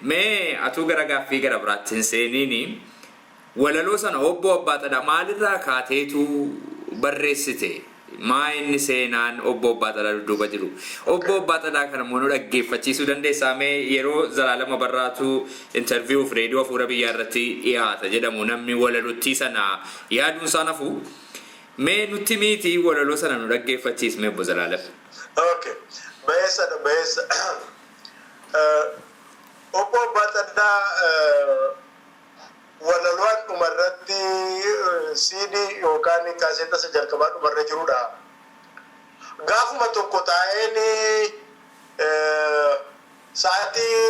Mee atuu gara gaaffii gara biraatti hin seeniini, walaloo sana obbo Abbaa Xadaa maalirraa kaateetu barreessite? Maa inni seenaan obbo Abbaa Xadaa dudduuba jiru? Obbo Abbaa Xadaa kana immoo nu dhaggeeffachiisuu dandeessaa? Mee yeroo Zalaalama Barraatu interview fi reediyoo Hafuura Biyyaa irratti dhiyaata jedhamu namni walalottii sana yaaduun isaa nafu. Mee nutti miitii walaloo sana nu dhaggeeffachiis mee, obbo Zalaalam. Okay. Bayeessadha, bayeessa. Obbo Abbaa Xadaa Walaloon dhumarratti CD yookaan kaaseetta isa jalqabaa dhumarra jirudha. Gaafuma tokko taa'een sa'aatii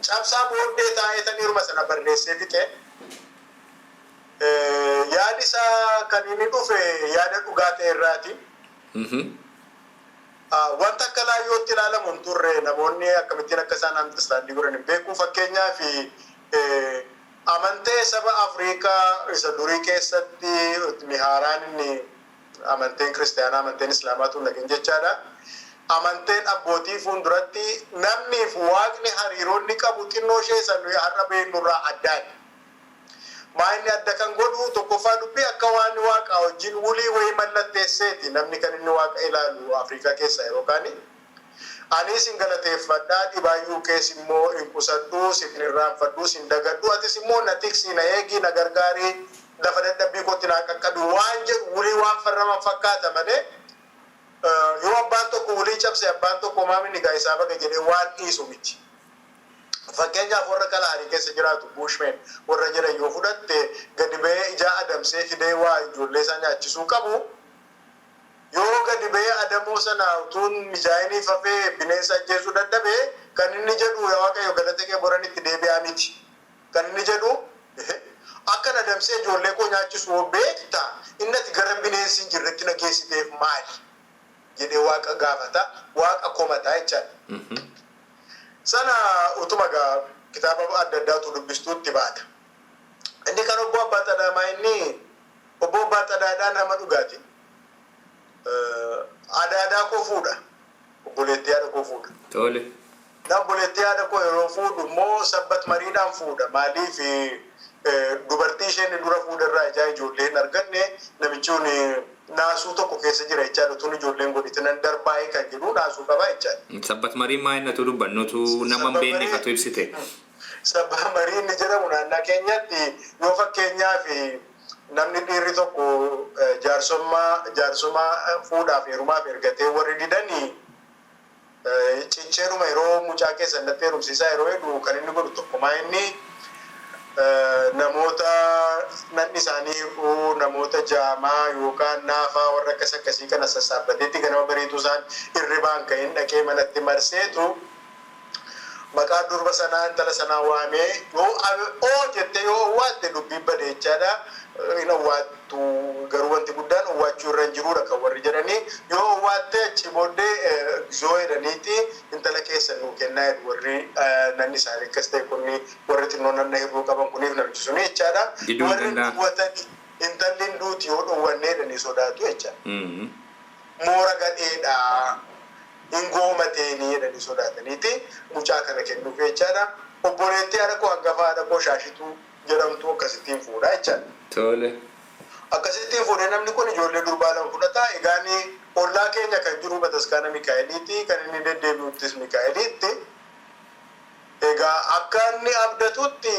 cabsaa booddee taa'ee taniiruma sana barreessee fixe. Yaadi isaa kan inni dhufe yaada dhugaa ta'e irraati. Wanta akka laayyootti ilaalamu hin turre, namoonni akkamittiin akka isaan understand godhan hin beeku. Fakkeenyaaf, amantee saba Afriikaa isa durii keessatti mihaaraan inni amanteen kiristaanaa, amanteen islaamaa tun dhageen jechaadha. Amanteen abbootii fuulduratti namniif waaqni hariiroo inni qabu xinnoo ishee san nuyi har'a beeknurraa addaani. Maa inni adda kan godhu tokkoffaa dubbii akka waan waaqa wajjin wulii wayii mallatteesseeti namni kan inni waaqa ilaalu Afrikaa keessa yeroo kaani. Ani sin galateeffadhaa, dhibaayyuu kees immoo hin qusadhu, sin irraanfadhu, sin dagadhu, atis immoo na tiksi, na eegi, na gargaarii, lafa dadhabbii kootti naa qaqqabi waan jedhu wulii waan farraman fakkaata malee, yoo abbaan tokko wulii cabse abbaan tokko maamini gaa isaa baga jedhee waan dhiisu miti. Fakkeenyaaf, warra Kalahaarii keessa jiraatu, Bushmen warra jedhan yoo fudhatte, gadi ba'ee ijaa adamsee fidee waa ijoollee isaa nyaachisuu qabu. Yoo gadi ba'ee adamoo sana utuun mijaa'inii fafee bineensa ajjeesuu dadhabe, kan inni jedhu "Yaa Waaqayyo, galata kee, boran itti deebi'aa" miti. Kan inni jedhu "Akkan adamsee ijoollee koo nyaachisu hoo beekta, inni ati gara bineensi hin jirretti na geessiteef maali?" jedhee waaqa gaafata, waaqa komataa jechaadha. Sana utuma gaa kitaaba adda addaatu dubbistuutti baata. Inni kan obbo Abbaa Xadaamaa, inni obbo Abbaa Xadaadhaa nama dhugaati. Adaadaa koo fuudha. Obboleettii haadha koo fuudha. Na obboleettii haadha koo yeroo fuudhu immoo sabbat mariidhaan fuudha. Maaliif, dubartii isheen dura fuudherraa ijaa ijoollee hin arganne. Namichi kun naasuu tokko keessa jira jechaadha. Tun ijoolleen godhite nan darbaa'ee kan jedhu naasuu qaba jechaadha. Sabbat mariin maa inni dubbannutu nama hin beekne katu ibsite. Sabbat marii inni jedhamu naannaa keenyatti yoo fakkeenyaaf namni dhiirri tokko jaarsummaa jaarsummaa fuudhaaf heerumaaf ergatee warri didanii, cicceeruma yeroo mucaa keessan natti heerumsiisaa yeroo jedhu, kan inni godhu tokkomaa inni namoota nanni isaanii hir'uu, namoota jaamaa yookaan naafaa, warra akkas akkasii kana sassaabbateetti ganama bariituu isaan hirribaan ka'in dhaqee manatti marseetu maqaa durba sanaa, intala sanaa waamee, yoo oo jettee yoo owwaatte dubbiin bade jechaadha. Hin owwaattu, garuu wanti guddaan owwaachuu irra hin jiruudha kan warri jedhanii. Yoo owwaatte achi booddee gizoo jedhaniiti intala keessan nuu kennaa jedhu warri nanni isaanii akkas ta'e kunni, warri xinnoo nanna hir'uu qaban kuniif namichi suni jechaadha. Diduu hin Warri danda'a. dhowwatan intalli hin duuti yoo dhowwannee jedhanii sodaatu jechaadha. Moora gadheedha. Hin goomateenii jedhanii sodaataniiti mucaa kana kennuuf jechaadha. Obboleettii haadha koo hangafa haadha koo Shaashituu jedhamtu akkasittiin fuudha jechaadha. Akkasittiin fuudhee namni kun ijoollee durbaa lama fudhata. Egaan ollaa keenya kan jiru bataskaana Mikaa'eliiti. Kan inni deddeebi'uttis Mikaa'eliitti. Egaa akka inni abdatutti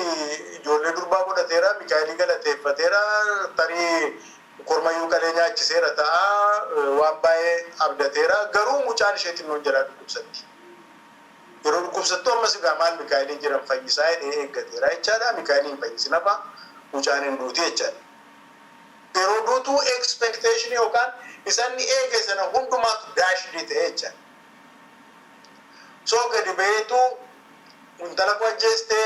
ijoollee durbaa godhateera, Mikaa'elii galateeffateera, tarii kormayyuu qalee nyaachiseera ta'a, waan baay'ee abdateera. Garuu mucaan ishee xinnoon jalaa dhukkubsatti. Yeroo dhukkubsattu ammas egaa maal Mikaa'elii jiran fayyisaa jedhee eeggateera jechaadha. Mikaa'elii hin fayyisin hafa, mucaan hin duuti jechaadha. Yeroo duutuu expectation yookaan isanni eege sana hundumaatu dashed ta'e jechaadha. So gadi ba'eetu "Intala koo ajjeestee,"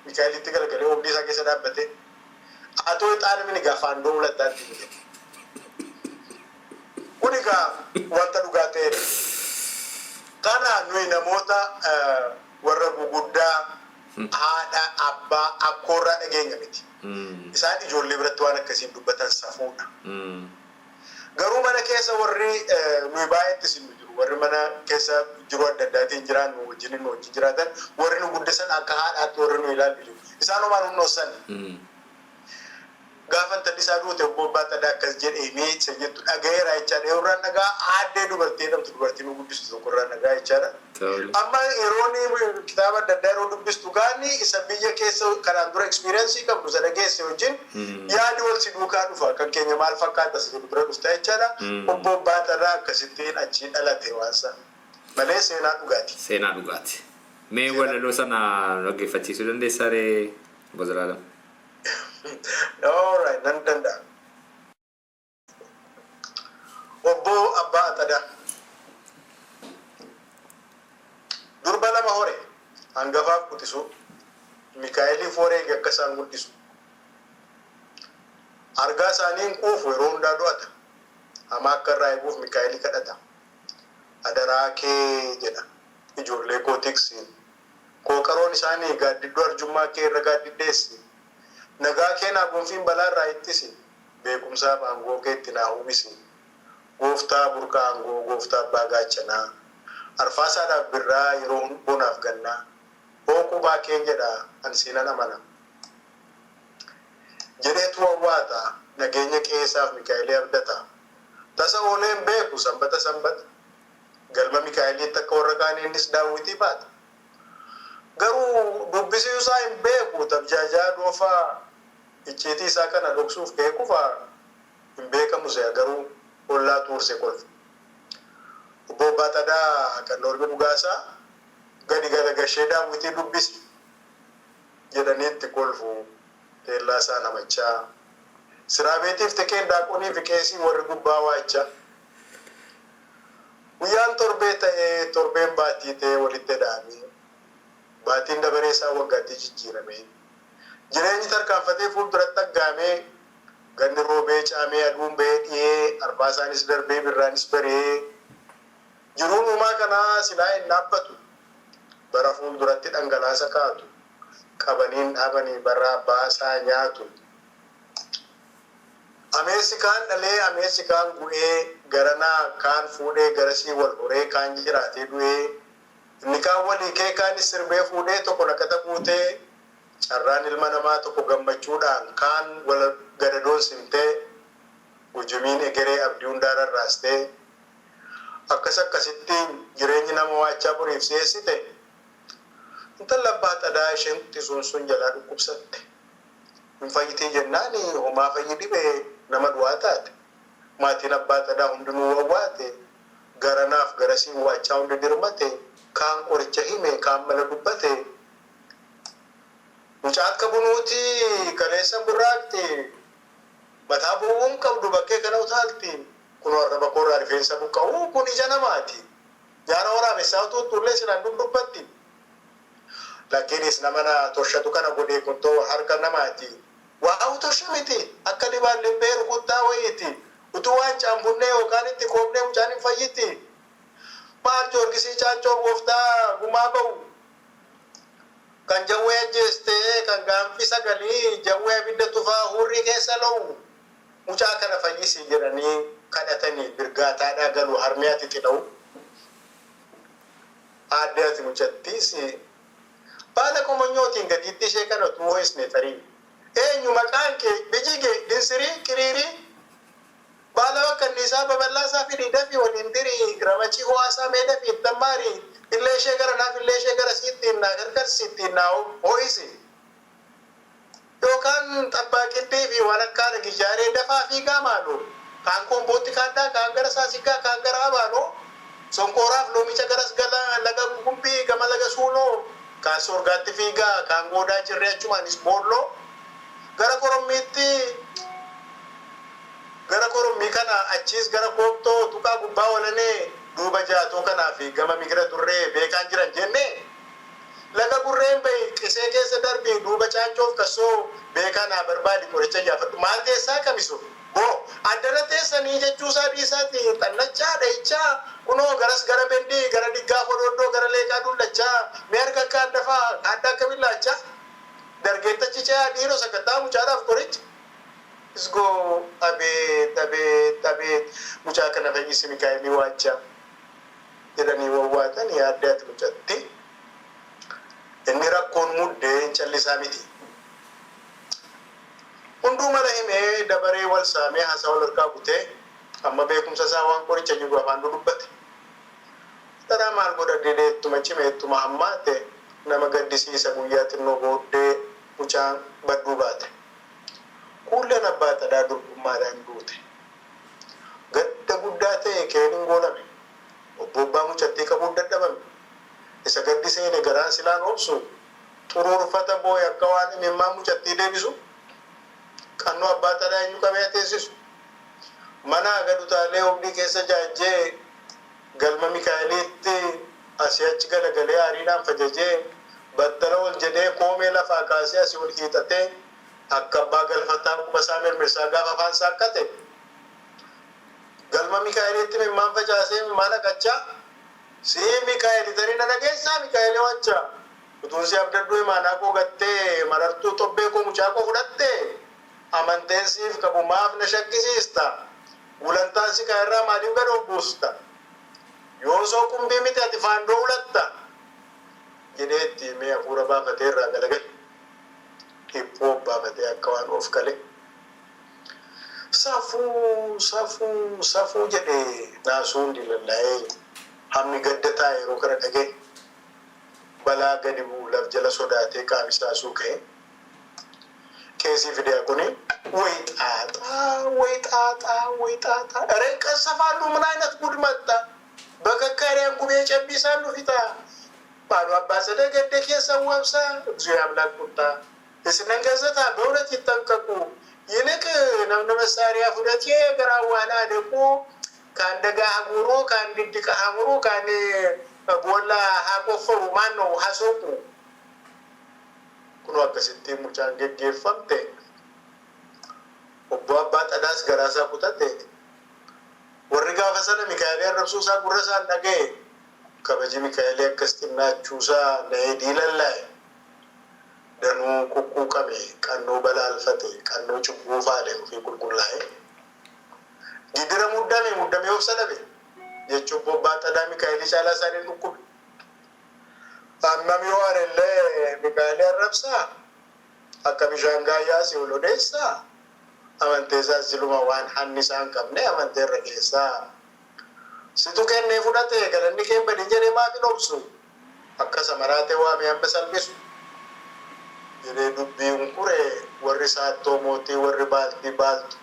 Mikaa'elitti galagalee oobdii isaa keessa dhaabbate. "Atoo ixaana mini gaafaan dooulattaatti" jedhe. Kun egaa wanta dhugaa ta'edha. Kana nuyi namoota warra guguddaa, haadha, abbaa, akkoorraa dhageenya miti. Isaan ijoollee biratti waan akkasiin dubbatan safuudha. Garuu mana keessa warri nuyi baay'eetti isin jiru, warri mana keessa jiru adda addaatiin jiraannu wajjin nu wajjin jiraatan, warri nu guddisan, akka haadhaatti warri nu ilaalu jiru. Isaan homaan humnoossan. Gaafa intalli isaa duute obbo Abbaa Xadaa akkas jedhee meecha jettu dhagayeera jechaadha. Yeroo dhagaa aaddee dubartii jedhamtu, dubartii nu guddistu tokko irraa dhagaa jechaadha. Amma yeroon kitaaba adda addaa yeroo dubbistu gaani isa biyya keessa kanaan dura experience qabdu isa dhageesse wajjin yaadi wal si duukaa dhufa. Kan keenya maal fakkaata isa jedhu bira dhufta jechaadha. Obbo Abbaa Xadaa akkasittiin achii dhalate waansa malee seenaa dhugaati. Seenaa dhugaati. Mee walaloo sana dhaggeeffachiisuu dandeessaa ree, obbo Zalaalam? Alright, nan danda'a. Obbo Abbaa Axadaa. Durba lama hore hangafaaf quxisuu Mikaa'eliif wareege akka isaan guddisu. Argaa isaanii hin quufu yeroo hundaa du'ata. Hamaa akka irraa eeguuf Mikaa'elii kadhata. Adaraa kee jedha ijoollee koo tiksi. Kooqaroon isaanii gaaddidduu arjummaa kee irra gaaddiddeessi. Nagaa kee naa gonfiin balaa irraa ittisi. Beekumsaaf aangoo kee itti naa uwwisi. Gooftaa burqaa aangoo gooftaa abbaa gaachanaa. Arfaasaadhaaf birraa yeroo bonaaf gannaa. Hooqubaa keen jedha an siinan amana. Jedheetu wawwaata nageenya qe'eesaaf Mikaa'elii abdata. Tasa oolee hin beeku sanbata sanbata. Galma Mikaa'eliitti akka warra kaanii innis daawwitii baata. Garuu dubbisuu isaa hin beeku tabjaajaa doofaa icciitii isaa kana dhoksuuf ka'ee kufaa hin beekamu se'a garuu ollaatu hursee kolfa. Obbo Abbaa Xadaa kan Noormi Dhugaasaa gadi galagashee daawwitii dubbisi jedhanii itti kolfu teellaa isaa namachaa. Siraabeetiif Tekeen daaqonii fi qeesii warri gubbaa waachaa. Guyyaan torbee ta'ee torbeen baatii ta'ee walitti eda'amee baatiin dabaree isaa waggaatti jijjiiramee jireenyi tarkaanfatee fuulduratti aggaamee ganni roobee caamee aduun ba'ee dhiyee arfaasaanis darbee birraanis bari'ee jiruun uumaa kanaa silaa hin dhaabbatu bara fuulduratti dhangalaasa kaatu qabaniin dhaabanii barraa baasaa nyaatu. Ameessi kaan dhalee ameessi kaan gu'ee garanaa kaan fuudhee garasii wal horee kaan jiraatee du'ee inni kaan walii kee kaanis sirbee fuudhee tokko naqata guutee carraan ilma namaa tokko gammachuudhaan kaan wal gadadoon simtee gujumiin egeree abdii hundaa rarraastee akkas akkasittiin jireenyi nama waachaa boriif si'eessite intalla abbaa xadaa isheen quxisuun sun jalaa dhukkubsatte. Hin fayyitii jennaan homaa fayyi dhibee nama du'aa taate. Maatiin abbaa xadaa hundinuu wawwaate garanaaf garasiin waachaa hundi dirmate kaan qoricha hime kaan mala dubbate. Mucaa akka bunuuti kaleessa burraaqxi mataa bowwuun qabdu bakkee kana utaalti kunoo arraba koorraa rifeensa buqqa'uu kun ija namaati. Jaara waraabessaa utuu tullee silaan dubbatti. Lakkiinis nama na toshatu kana godhee kun too harka namaati. Waa'u tosha miti akka libaan libbee rukuttaa wayiiti. Utuu waan caambunnee yookaan itti koobnee mucaan hin fayyiti. Maal Joorgisii caancoo gooftaa gumaa ba'u. Kan jawwee ajjeestee kan gaanfi sagalii jawwee abidda tufaa hurrii keessa lo'u. Mucaa kana fayyisi jedhanii kadhatanii birgaataadhaa galu harmee ati xidha'u. Aadde ati mucattiis baala qomonyootiin gatiittii ishee kana utuu ho'isne tarii. Eenyu maqaan kee bijige dinsirii qiriirii baala bakkanniisaa babal'aasaa fidii dafii waliin dirii ramachii ho'aasaa mee dafii ittammaari illee ishee gara naaf illee ishee gara siittiin naa karkarsi ittiin naa ho'isi. Yookaan xabbaaqiddii fi waan akka haadha gijaaree dafaa fiigaa maaloo kaan koombootti kaadhaa kaan gara saasiggaa kaan gara abaanoo sonkooraaf loomicha garas gala laga gumbii gama laga suuloo kaan soorgaatti fiigaa kaan goodaa cirree achumaanis boolloo gara korommiitti gara korommii kana achiis gara koobtoo tuqaa gubbaa walanee duuba jaatoo kanaa fi gama migira turree beekaan jiran jennee laga gurreen bahi qisee keessa darbii duuba caancoof kassoo beekaa naa barbaadi qoricha ijaafadhu maal teessaa kamisu boo addana teessanii jechuusaa dhiisaati xannachaa dhahichaa kunoo garas gara bendii gara diggaa fodooddoo gara leeqaa dullachaa mee harka akka addafaa kaadda akka billaachaa dargeettachi ce'aa dhiiroo sakattaa mucaadhaaf qoricha isgoo abeet abeet abeet mucaa kana fayyisi Mikaa'elii waachaa jedhanii wawwaatanii aadde ati mucatti. Inni rakkoon muddee hin callisaa miti. Hunduu mala himee dabaree wal saamee haasaa wal harkaa butee amma beekumsa isaa waan qoricha jiru afaan dudubbate. Taraa maal godha didee ittuma cime ittuma hammaate nama gaddisiisa guyyaa xinnoo booddee mucaan badduu baate. Kuulleen abbaa xadaa durbummaadhaan duute. Gadda guddaa ta'e keen hin goolame. Obbo Abbaa mucattii qabuun dadhabame. Isa gaddi seene garaan silaan obsu xuruurfata boo'e akka waan imimmaan mucattii deebisu. Qannoo Abbaa Xadaa eenyu qabee teessisu? Mana gad utaalee oobdii keessa jaajjee galma Mikaa'eliitti asii achi galagalee aariidhaan fajajee battala ol jedhee koomee lafaa kaasee asii ol hiixatee akka abbaa galfataa quba isaa mirmirsaa gaafa afaan saaqqate galma Mikaa'eliitti mimmaan facaasee mimmaan haqachaa sii Mikaa'eli tarii na dhageessaa Mikaa'eli wacha utuun si abdadhuu imaanaa koo gattee marartuu xobbee koo mucaa koo fudhattee amanteen siif qabu maaf na shakkisiista gulantaan si kaa'erraa maaliif gad of buusta yoosoo qumbii miti ati faandoo ulatta jedhee itti himee hafuura baafatee irraa galagale. Hiphuu obbaafatee akka waan of kale. Safuu! Safuu! Safuu! jedhe naasuun diilallaa'ee hammi gadda taa'e yeroo kana dhaga'e. Balaa gadi bu'u laf jala sodaatee qaami isaa suuqa'e. Qeesii fi diyaaqonii ወይ ጣጣ! ወይ ጣጣ! ወይ ጣጣ! ኧረ ይቀሰፋሉ። ምን አይነት ጉድ መጣ! በከካሪያን ጉቤ ጨቢሳሉ ፊታ ባሉ አባ ሰደገደ ኬሰ ወብሳ እግዚኦ የአምላክ ቁጣ እስነን ገዘታ በእውነት ይጠንቀቁ። ይልቅ ነምነ መሳሪያ ፍደቴ ገራዋና ደቁ ከአንደጋ ሀጉሩ ከአንድ ድቃ ሀሙሩ ከአንድ ቦላ ሀቆፈሩ ማን ነው ሀሶቁ Kunoo akkasitti mucaan geggeeffamte obbo Abbaa Xadaas garaasaa kutate warri gaafa sana Mikaa'elee arrabsuu isaa gurra isaan dhaga'e kabaji Mikaa'elee akkas xinnaachuusaa na'ee diilallaa'e danuu kukkuuqame qannoo balaalfate qannoo cubbuu faale ofii qulqullaa'e gidira muddame muddamee obsa dhabe jechuun obbo Abbaa Xadaa Mikaa'elii caalaa isaaniin dhukkube. Hammam yoo arellee Mikaa'elee arrabsaa akka bishaan gaayyaa si ol odeessaa amantee isaa siluma waan hanni isaan qabne amantee irra keessaa situ kennee fudhate galanni kee badin jedhee maaf hin obsu akka samaraatee waamee hamma salphisu jedhee dubbiin kure warri saattoo mootii warri baaltii baaltu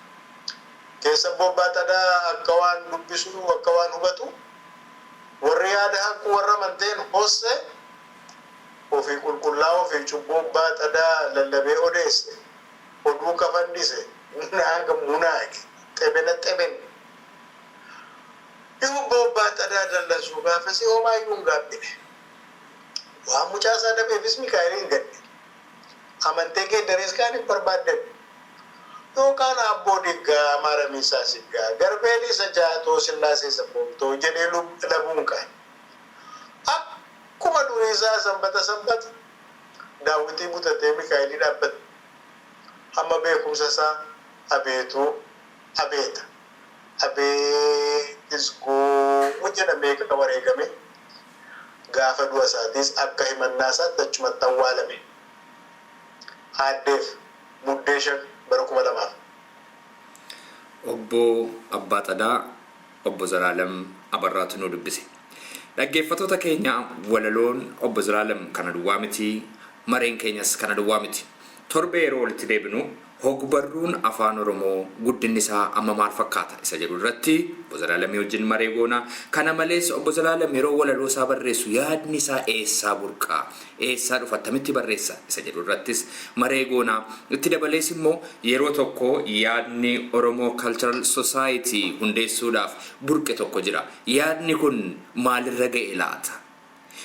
keessa bobbaa xadaa akka waan dubbisu akka waan hubatu warri yaada haqqu warra amanteen hosse ofii qulqullaa ofii cubbuu abbaa xadaa lallabee odeesse oduu kafandise naaga munaage xebena xeben Yoo abbaa xadaa dallansuu gaafasii homaayyuu hin gaabbine. Waan mucaa isaa dhabeefis Mikaa'el hin gadde. Amantee geeddarees kaan hin barbaaddan. Yookaan abboo diggaa maaramiisaa siggaa garbeelii isa jaatoo sillaasee isa boomtoo jedhee labuun kaan. Akkuma durii isaa sanbata sanbata daawwitii butatee Mikaa'elii dhaabbata. Hamma beekumsa isaa abeetuu abeeta. Abeet isgoo jedhamee kan wareegame gaafa du'a isaatiis akka himannaa isaatti achumatti awwaalame. Aaddeef Muddee 5 bara 2000. Obbo Abbaa Xadaa Obbo Zalaalam Abarraatu nu dubbise. Dhaggeeffattoota keenya walaloon Obbo Zalaalam kana duwwaa miti, mareen keenyas kana duwwaa miti. Torbee yeroo walitti deebinu hogbarruun Afaan Oromoo guddinni isaa amma maal fakkaata isa jedhu irratti Obbo Zalaalamii wajjin maree goona. Kana malees Obbo Zalaalam yeroo walaloo isaa barreessu yaadni isaa eessaa burqa? Eessaa dhufa? Attamitti barreessa? Isa jedhu irrattis maree goona. Itti dabalees immoo yeroo tokko yaadni Oromoo Cultural Society hundeessuudhaaf burqe tokko jira. Yaadni kun maalirra ga'e laata?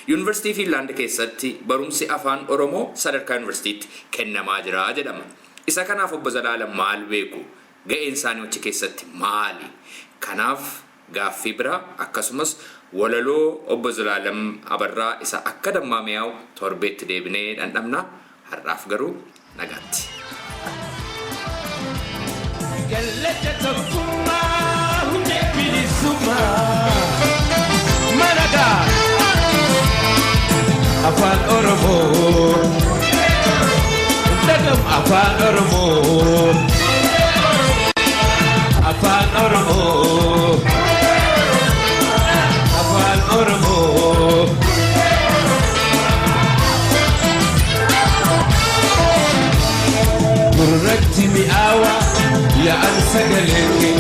Yuunivarsiitii Fiinlaand keessatti barumsi Afaan Oromoo sadarkaa yuunivarsiitiitti kennamaa jira jedhama. Isa kanaaf Obbo Zalaalam maal beeku? Ga'een isaanii achi keessatti maali? Kanaaf gaaffii biraa akkasumas walaloo Obbo Zalaalam Abarraa isa akka dammaa mi'aawu torbeetti deebinee dhandhamna. Har'aaf garuu nagaatti. Kallacha tokkummaa hundee bilisummaa managaa afaan Oromoo dhagam afaan Oromoo afaan Oromoo afaan Oromoo. Gurratti mi'aawaa yaa'an sagalee kee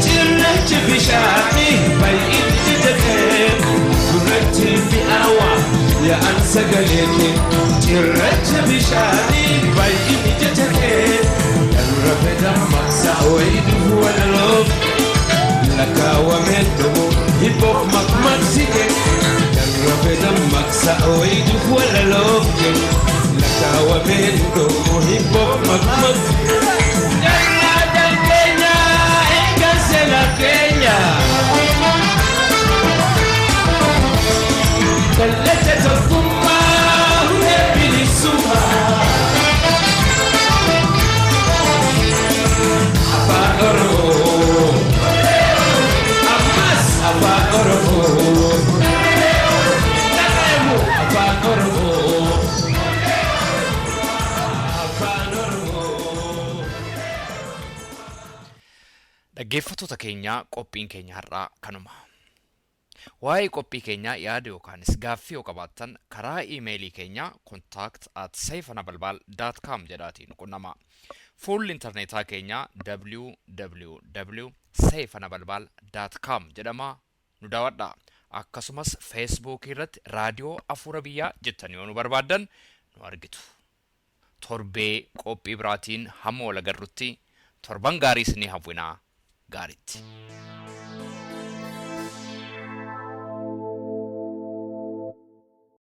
cirrachi bishaanii baay'inni ija kee. Gurratti mi'aawaa yaa'an sagalee kee cirracha bishaanii baay'inni ija kee. Kan rafe Maqmaqsi kee Darrabe dammaqsa ooyiduuf walaloo kee Lakkaawwameen dhoomu hibboo maqmaqsi. Jarraadaan keenya eegan seera keenya. Kallacha tokkummaa hundee bilisummaa. Afaan Oromoo. Ammas afaan Oromoo. Dhaga'amu afaan Oromoo. Afaan Oromoo. Dhaggeeffattoota keenya, qophiin keenya har'aa kanuma. Waa'ee qophii keenyaa yaada yookaanis gaaffii yoo qabaattan, karaa iimeelii keenya contact@seifenabalbal.com jedhaatiin qunnama. Fuulli intarneetaa keenya www.seifenabalbal.com jedhama, nu daawwadha. Akkasumas Feesbuukii irratti Raadiyoo Afuura Biyyaa jettanii yoo nu barbaaddan nu argitu. Torbee qophii biraatiin hamma wal agarrutti torban gaarii isinii hawwinaa, gaariitti.